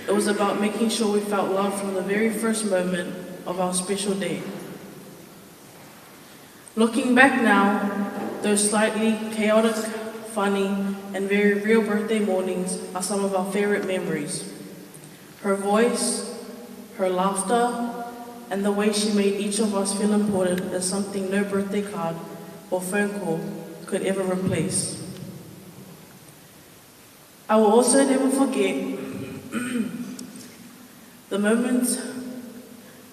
It was about making sure we felt loved from the very first moment of our special day. Looking back now, those slightly chaotic, funny, and very real birthday mornings are some of our favorite memories. Her voice, her laughter, and the way she made each of us feel important is something no birthday card or phone call could ever replace. I will also never forget the moment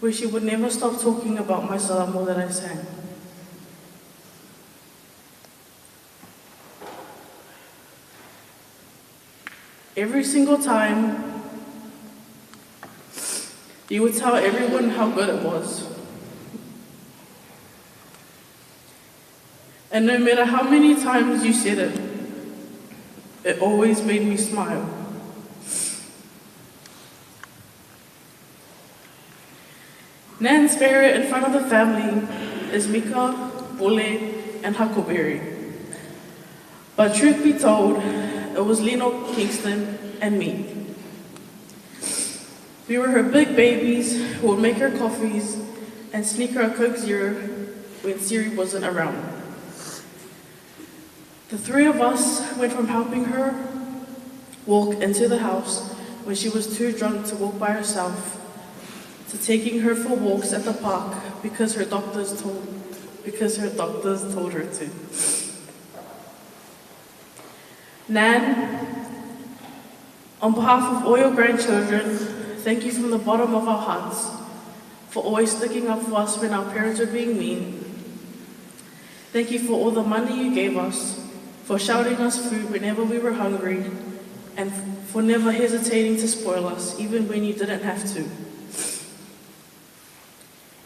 where she would never stop talking about my salamo that I sang. Every single time, you would tell everyone how good it was. And no matter how many times you said it, it always made me smile. Nan's favorite in front of the family is Mika, Bule, and Huckleberry. But truth be told, it was Lino, Kingston, and me. We were her big babies who would make her coffees and sneak her a Coke Zero when Siri wasn't around. The three of us went from helping her walk into the house when she was too drunk to walk by herself, to taking her for walks at the park because her doctors told her to. Nan, on behalf of all your grandchildren, thank you from the bottom of our hearts for always sticking up for us when our parents were being mean. Thank you for all the money you gave us, for shouting us food whenever we were hungry, and for never hesitating to spoil us, even when you didn't have to.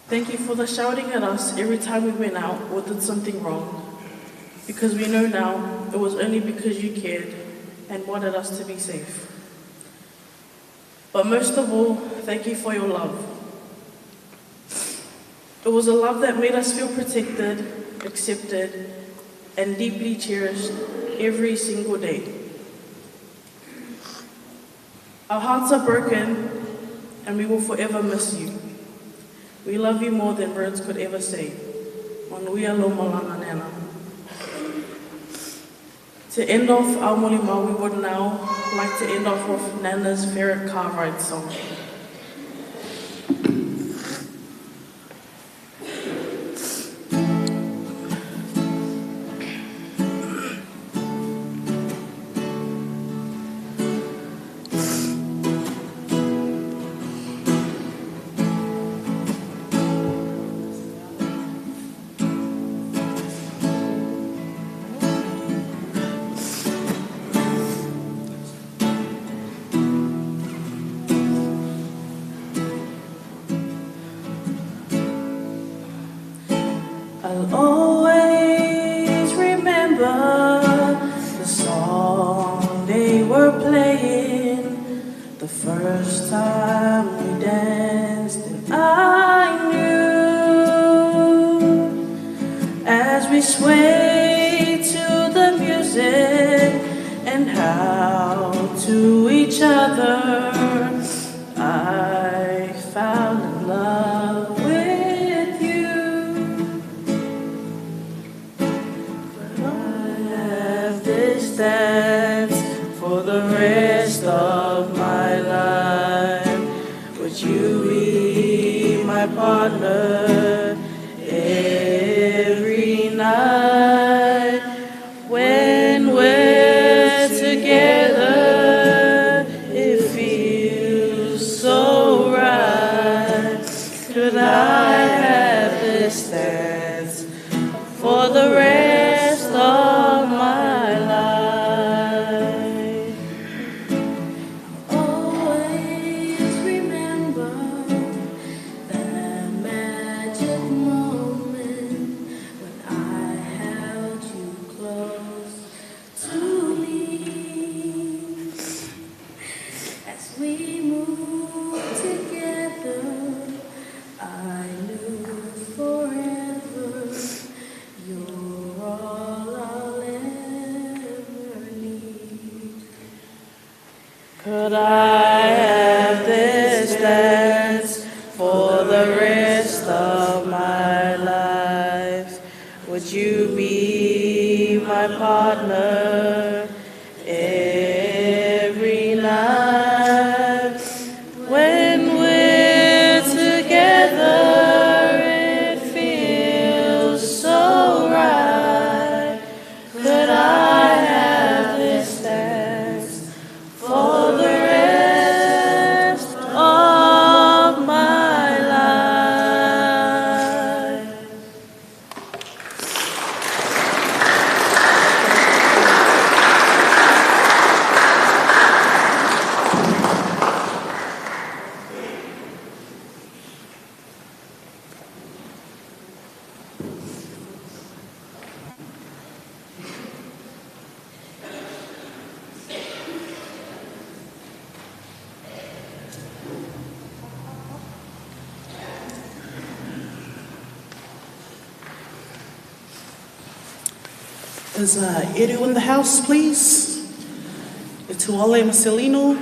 Thank you for the shouting at us every time we went out or did something wrong, because we know now it was only because you cared and wanted us to be safe. But most of all, thank you for your love. It was a love that made us feel protected, accepted, and deeply cherished every single day. Our hearts are broken, and we will forever miss you. We love you more than words could ever say. Manuia lo malanga nena. To end off our mulimau, we would now like to end off with Nana's favorite car ride song. First time we danced and I knew, as we swayed to the music and how to each other, I fell in love with you. But I have this dance for the rest of my life. Would you be my partner every night? When we're together, it feels so right. Could I have this dance for the rest of my life? Always remember that magic moment when I held you close to me. As we moved together, I knew forever you're all I'll ever need. Could I have this dance for the rest of my life? Would you be my partner every night? When we're together, it feels so right. Could I have this dance for the rest of my life? Is Eru in the house, please? Etuale Marcelino.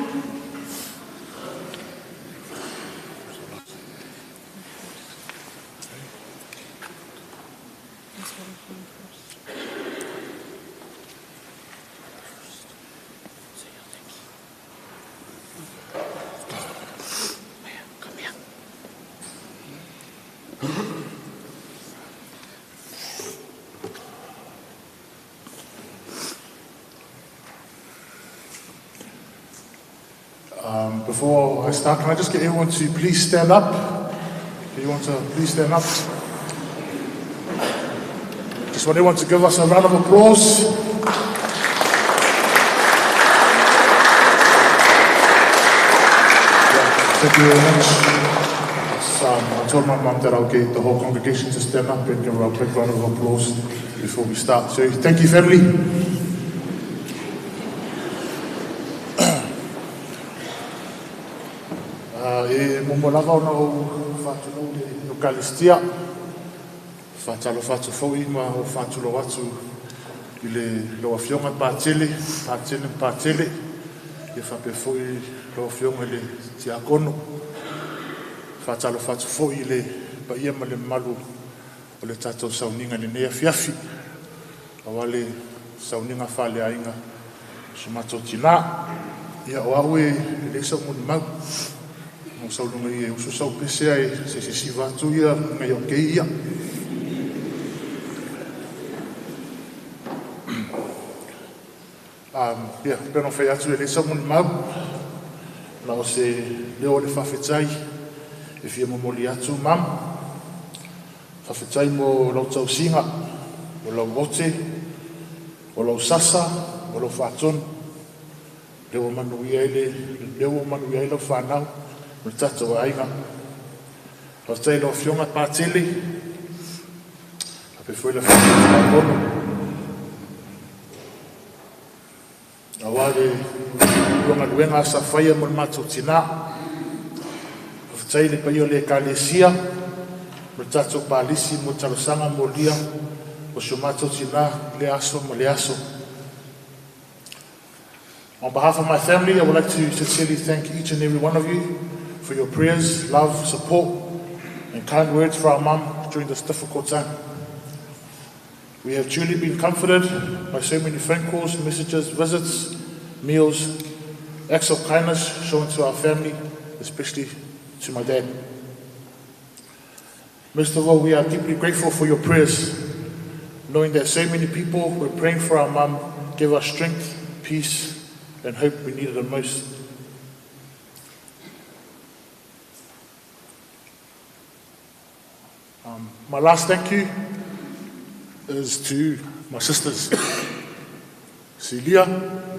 Before I start, can I just get everyone to please stand up? Everyone to please stand up. Just want everyone to give us a round of applause. Yeah, thank you very much. I told my mum that I'll get the whole congregation to stand up and give her a big round of applause before we start. So thank you, family. E momo lava ona o whātunou le Eukalistia. Whātalo whātu fōi ma o whātulo atu i le lau afioga Pātele, Pātele, Pātele. Ia whapea fōi lau afioga le Tiakono. Whātalo whātu fōi le paia ma le malu o le tātou sauninga le nea fiafi. Awa le sauninga whaleainga so mātou tina. Ia o au e le sa moni mau. Mo saulunga i e uso sau pesea e se se siva atu ia ngai o ke ia. Ia, peno whai atu e le sa moni mau. Na o se leo le whawhetai e fia momoli atu mam. Whawhetai mo lau tausinga, o lau ote, o lau sasa, o lau whātonu. Leo manu ia i le, leo manu ia i lau whānau, o le tātou aiga. Whawhetai lau afioga Pātele, hape foi la whānau. Awa le luanga galuega sa faia mo le matou tinā. Faafetai i le paia o le Ekalesia ma le tatou palisi mo talosaga molia o si o matou tinā i lea aso ma lea aso. On behalf of my family, I would like to sincerely thank each and every one of you for your prayers, love, support, and kind words for our mum during this difficult time. We have truly been comforted by so many phone calls, messages, visits, meals, acts of kindness shown to our family, especially to my dad. Most of all, we are deeply grateful for your prayers, knowing that so many people were praying for our mum, gave us strength, peace, and hope we needed the most. My last thank you is to my sisters, Celia,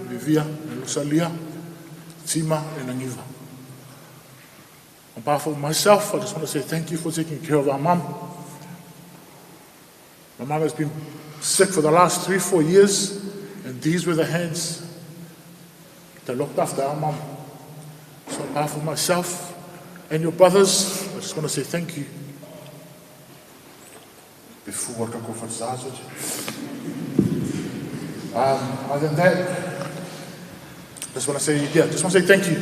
Livia, and Rosalia, Tima, and Angiva. On behalf of myself, I just want to say thank you for taking care of our mum. My mum has been sick for the last 3, 4 years, and these were the hands that looked after our mum. So on behalf of myself and your brothers, I just want to say thank you. Before I go for Other than that, just want to say, yeah, just want to say thank you.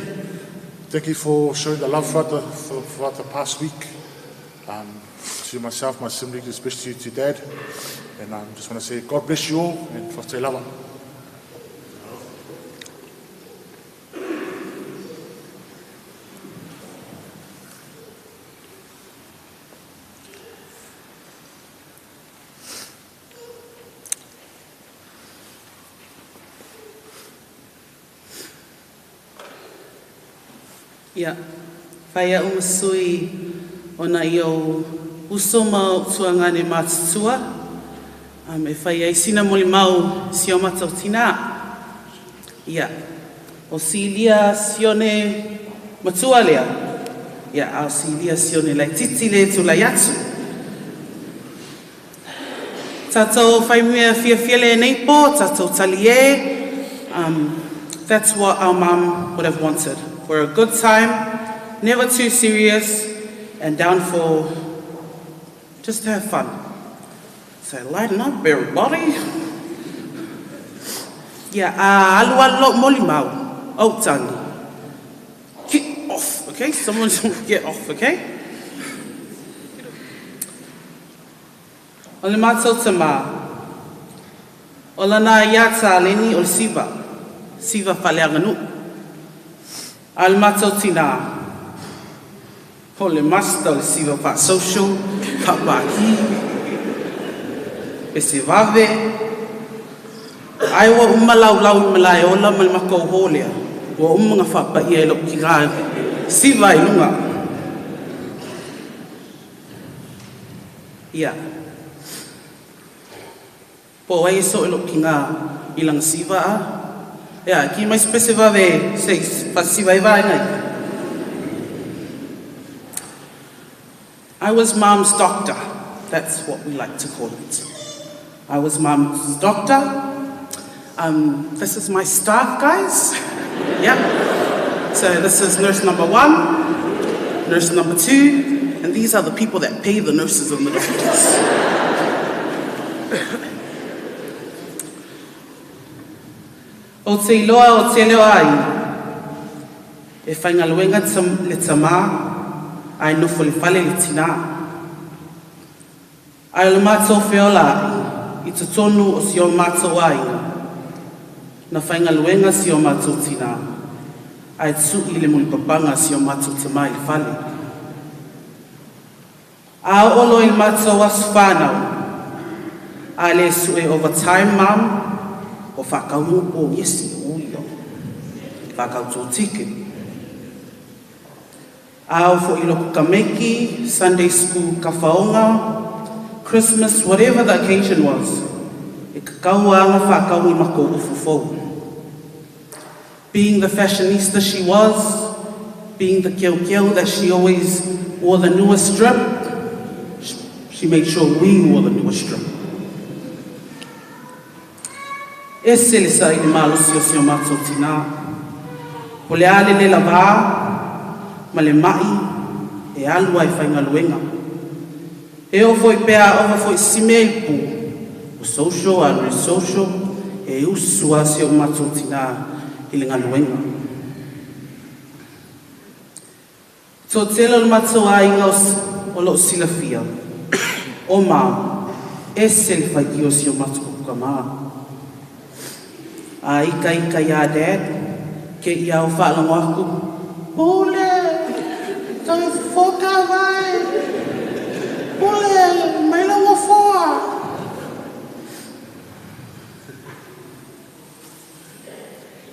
Thank you for showing the love throughout the past week. To myself, my siblings, especially to Dad. And I just want to say God bless you all and faafetai lava. Ia, fai a'u ma sui o nai ou uso ma ou tuagane matutua, e fai ai sina molimau i si o matou tinā. Ia, o Silia Sione matua lea, ia, a o Silia Sione laitiiti lea e tulai atu. Tatou fai mea fiafia lenei pō, tatou taliē, that's what our mum would have wanted, for a good time, never too serious, and down for just to have fun. So lighten up, everybody. Ia, a alualu lo'u molimau, ou tagi. Get off, okay? Someone get off, okay? O le matou tamā, o lana aiā taleni o le siva, siva faaleaganuu. A o le matou tinā, o le master o le siva faa-social, faa-pākī, pese vave, ai ua uma laulau i Malaeola ma le matou hall lea, ua uma ona faapaia e lou tinā siva i luga. Ia. Po o ai e so'e lo'u tinā i lana siva a? Ea, ki mai se pese vave se i faasisiva ai vaega ia. I was mom's doctor. That's what we like to call it. I was mom's doctor. This is my staff, guys. Yeah. So this is nurse number 1, nurse number 2, and these are the people that pay the nurses and the doctors. Ou te iloa o tele o aiga e faigaluega le tamā ae nofo i le fale le tinā. Ae o le matou feola a'i i totonu o si o matou aiga, na faigaluega si o matou tinā ae tu'i le mulipapaga a si o matou tamā i le fale. A oo loa i le matou aso fanau, a le sue overtime mum, ua faatau mo poniesi, ui faatau tōtike. A oo foi i loku tameiki, Sunday school kafaoga, Christmas, whatever the occasion was, e kakau a ona faatau ni matou ofu fou. Being the fashionista she was, being the keokeo that she always wore the newest drip, she made sure we wore the newest drip. Ese le saili malosi o si o matou tinā. Po le a le le lavā ma le ma'i e alu ai faigaluega. E oo foi pe a ova foi isi mea i po, o social alu i le social, e usu lava si o matou tinā i le galuega. Toatele o le matou aiga o loo silafia, o Mom, ese le faitio o si o matou kama. A ika ika iā Dad, ke ia o faalogo aku, Pule, toe foka vai, Pule, mai lou nofoa.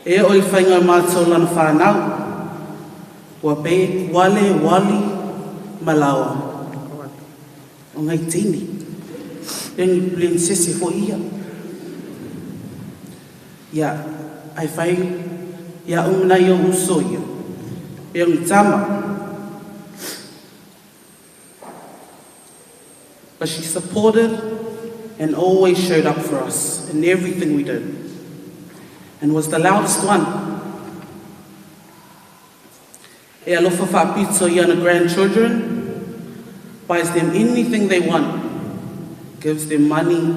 E oo i le faiga o le matou lana fanau, ua pei kuale, wali ma laoa o ngai teine. E ni princese foi ia. Ia, ai fai ia uma nai ou uso ia. Pe o ni tama. But she supported and always showed up for us in everything we did. And was the loudest one. E alofa faapito i ana grandchildren, buys them anything they want, gives them money.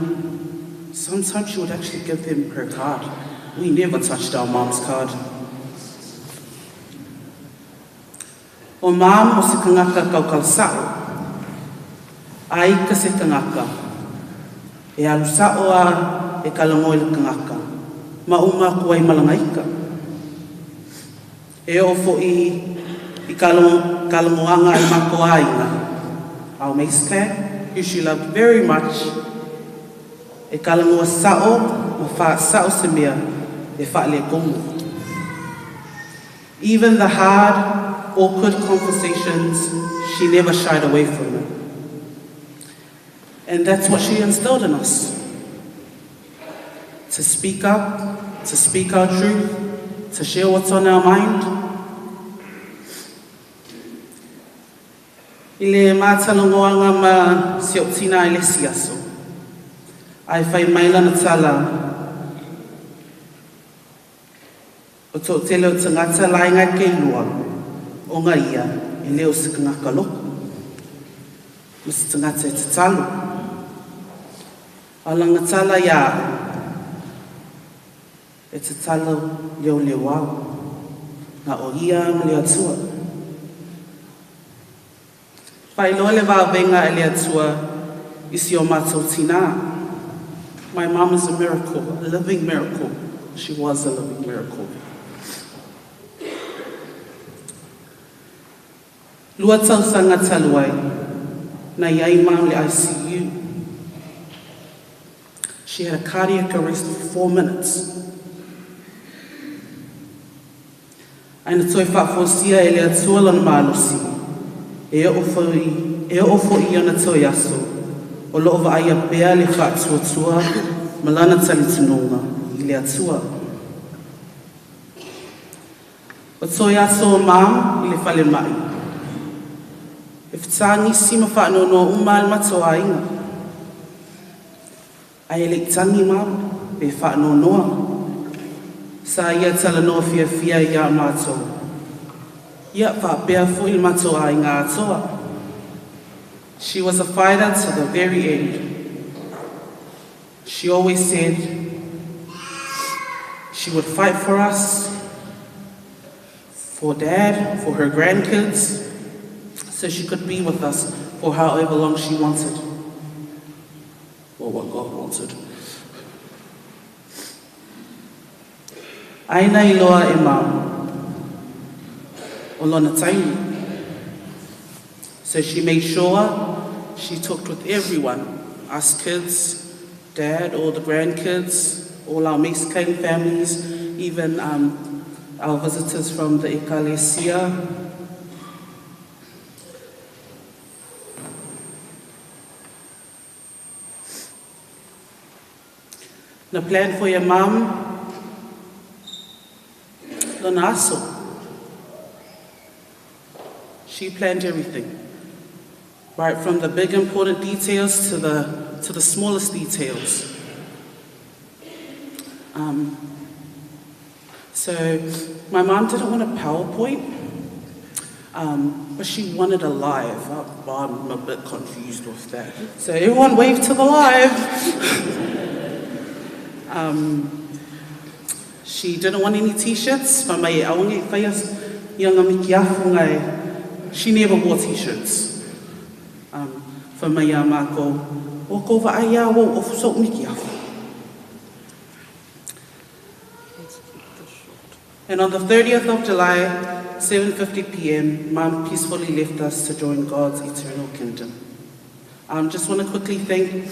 Sometimes she would actually give them her card. We never touched our mom's card. O Mom o se tagata tautala sa'o. A ita se tagata, e alu sa'o a e talanoa i le tagata, ma uma atu ai ma lana ita. E oo fo'i i talanoaga a le matou aiga, our Mace clan, who she loved very much, e talanoa sa'o ma fa'asa'o se mea e fa'aletonu. Even the hard, awkward conversations, she never shied away from it. And that's what she instilled in us. To speak up, to speak our truth, to share what's on our mind. I le ma talanoaga ma si ou tinā i le isi aso, ae fai mai lana tala, O toatele o tagata laenga e keilua, ona ia e le o se tagata lotu, ma se tagata e tatalo. A o lana tala ia a'u, e tatalo leoleo au, na o ia ma le Atua. Faailoa le vavega e le Atua i si o matou tinā. My mom is a miracle, a living miracle. She was a living miracle. Lua tausaga talu ai, na i ai Mom i le ICU. She had a cardiac arrest for 4 minutes. Ae na toe faafosia e le Atua lona malosi, e oo foi, e oo foi i ona toe aso, o loo vaaia pea le faatuatua ma lana talitonuga i le Atua. O toe aso o Mom i le falemai. E fetagisi ma faanoanoa uma lava le matou aiga. Ae le i tagi Mom pe faanoanoa. Sa ia talanoa fiafia iā matou. Ia faapea foi le matou aiga atoa. She was a fighter to the very end. She always said she would fight for us, for Dad, for her grandkids, so she could be with us for however long she wanted. Well, what God wanted. Ai na iloa e Mom o lona taimi. So she made sure she talked with everyone, us kids, Dad, all the grandkids, all our Mexican families, even our visitors from the Ekalesia. Na plan foi e Mom lona aso. She planned everything. Right from the big important details to the, to the smallest details. So my mom didn't want a PowerPoint, but she wanted a live. I'm a bit confused with that. So everyone wave to the live. She didn't want any t-shirts. She never wore t-shirts. And on the 30th of July, 7:50 p.m., Mum peacefully left us to join God's eternal kingdom. I just want to quickly thank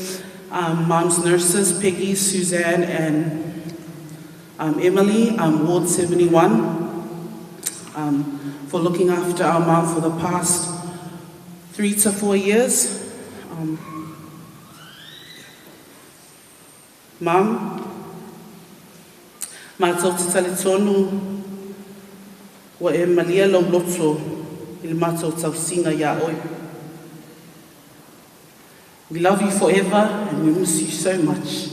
Mum's nurses, Peggy, Suzanne, and Emily, Ward 71, for looking after our mum for the past 3 to 4 years. Mum, mātou te talitonu wa e malia lau loto i le mātou tausinga ia oi. We love you forever and we miss you so much.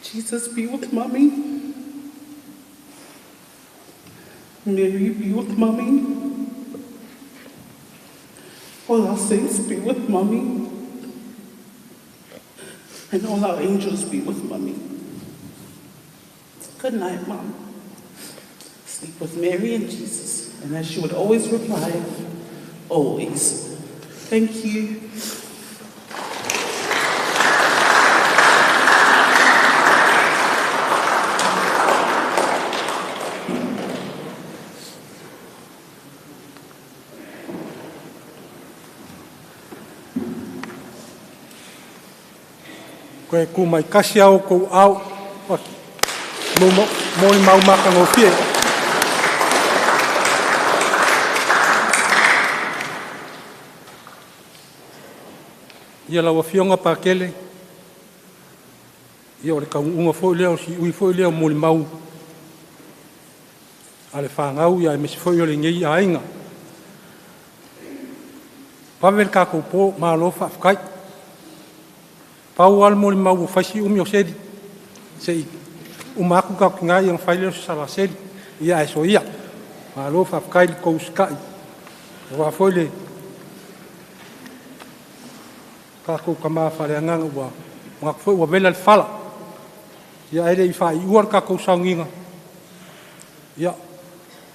Jesus be with Mummy. Mary be with Mummy. All our saints be with Mummy. And all our angels be with Mummy. Good night, Mum. Sleep with Mary and Jesus. And as she would always reply, always. Thank you. Koe ku mai kasi au kou au, mo i mau maka ngofie. Ia lau afioga Pakele, ia o le kauuga foi lea o siui foi lea o molimau a le fagau ia aemaise foi o lenei aiga. Vave le tatou po, malo faafetai. Pau lava le molimau ua fai si umi o seli, se'i uma atu tatou tiga ia ona fai lea o se salaseli, ia ae soia. Malo faafetai le tou usitai, aua foi le tatou tama faaleagaga ua manatu foi ua vela le fala. Ia ae le i faaiua le tatou sauniga. Ia,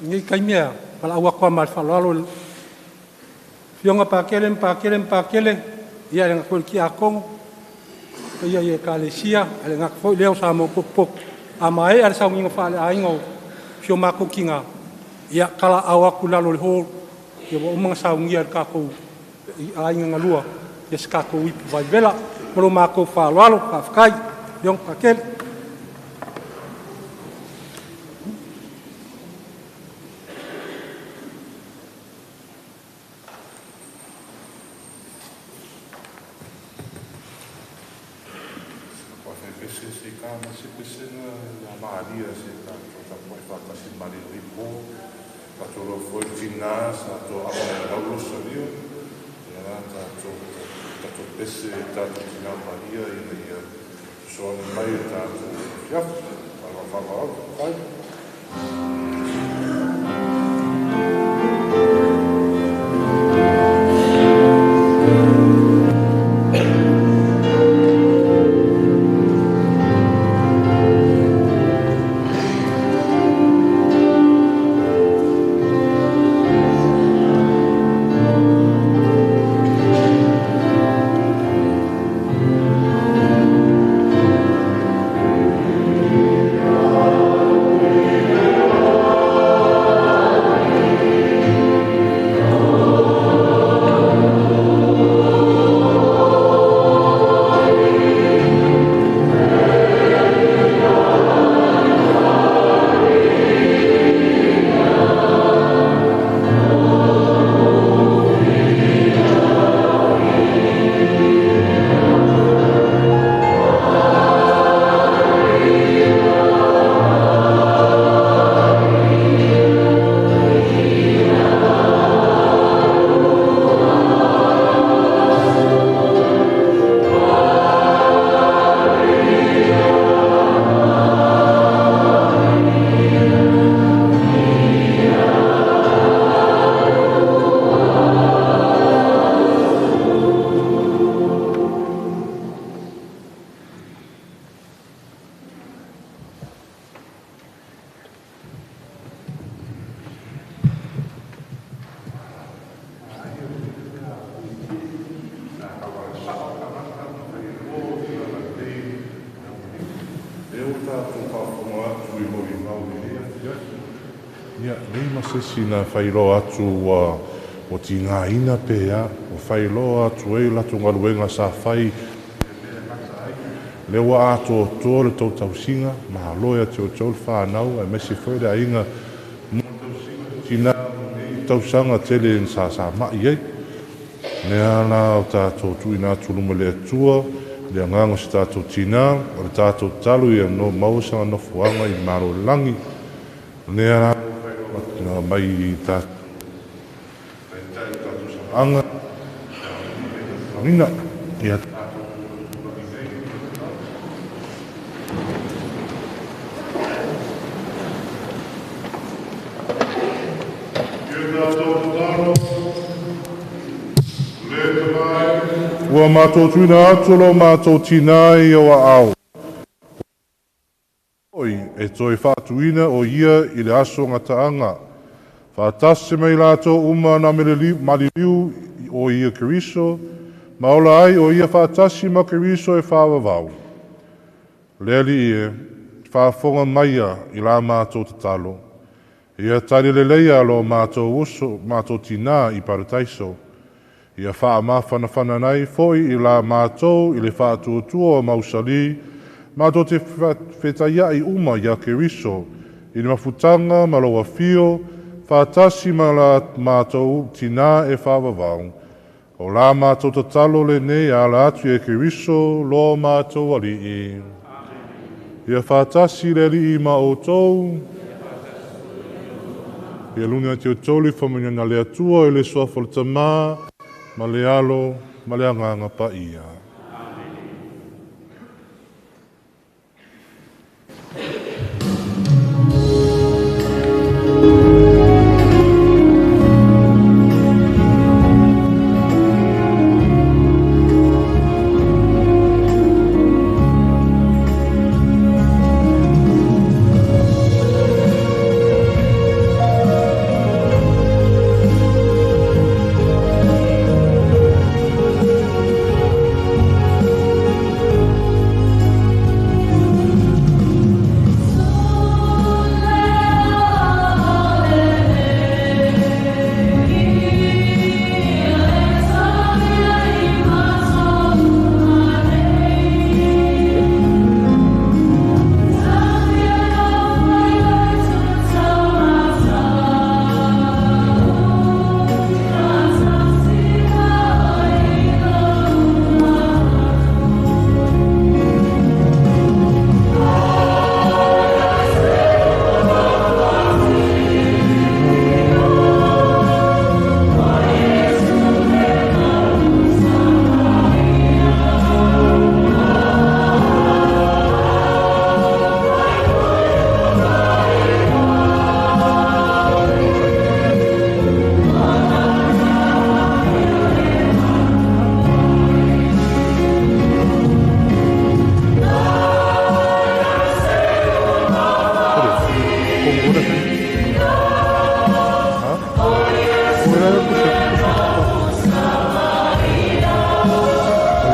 lenei taimi e valaau atu lava ma le faaaloalo i le Afioga Pakele ma Pakele ma Pakele, ia e le gata foi i le Tiakono, paia i Ekalesia, ae le gata foi lea o Samoa potopoto. A maea le sauniga faaleaiga o si o matou tina, ia talaau atu i lalo o le hall, ia ua uma ona saunia e le tatou aiga galua, ia se tatou ipu vaivela. Ma lo matou faaaloalo, faafetai, Afioga Pakele. Faafefese se ka ma se pesega ia malia se tatou tapuai faatasi ma le po tatou loa foi le tina sa tatou ava mai lau losalia ia tatou tatou pese i tatou tina Maria ina ia fesoasoani mai i tatou afiafi. Faaaloalo faafetai. Amen. Lea ua tatou faafofoga atu i molimau i lenei afiafi. Ia, leai ma se isi na faailoa atu ua ua tigaina pe a, ua faailoa atu ai latou galuega sa fai i le mea e gata ai. Lea ua atoatoa le tou tausiga, malo ia te outou le fanau aemaise foi le aiga mo le tausiga o tina o lenei tausaga tele sa sa mai ai. Lea la o tatou tuuina atu i luma o le Atua le agaga o si tatou tina, o le tatou tatalo ia maua sana nofoaga i le Malo o le lagi. Lea la ua faailoa mai i tatou taitai o tatou salaaga, ia tatou tulai nei. Ia tatou tatalo. Le Tama e, ua matou tuuina atu lo matou tinā i ou aao, e toe faatuina o ia i le aso gataaga. Faatasi ma i latou uma na maliliu o ia Keriso, ma ola ai o ia faatasi ma Keriso e faavavau. Le Alii e, faafofoga maia i la matou tatalo. Ia tali leleia lo matou uso, matou tinā i parataiso. Ia faamafanafana ai foi i la matou i le faatuatua o mausali, matou te fetaiai uma ia Keriso, i le mafutaga ma lou afio, faatasi ma la matou tinā e faavavau. O la matou tatalo lenei ala atu ia Keriso, lo matou Alii. Ia faatasi le Alii ma outou. Ia luni atu outou le faamanuiaga a le Atua i le suafa o le Tama, ma le Alo, ma le Agaga Paia.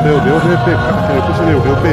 Leo leo le pe ka te pe leo leo pe a.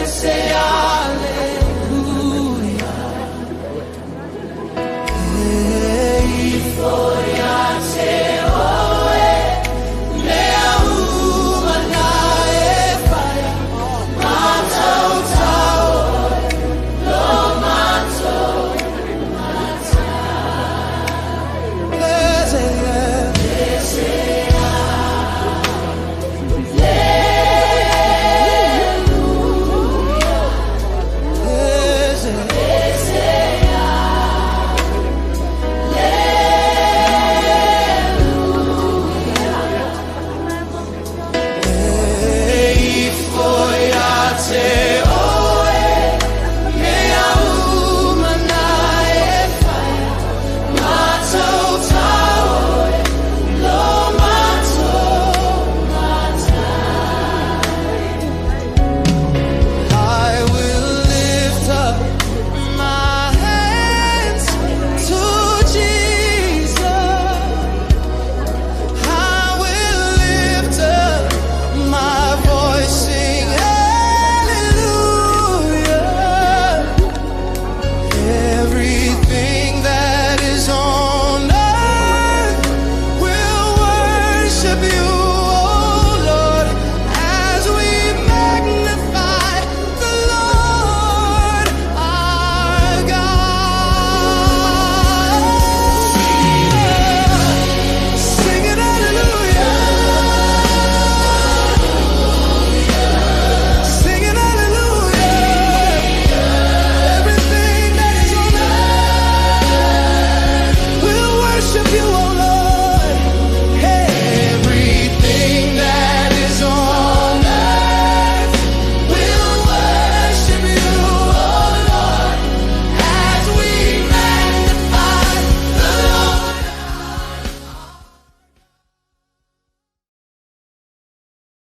Pese.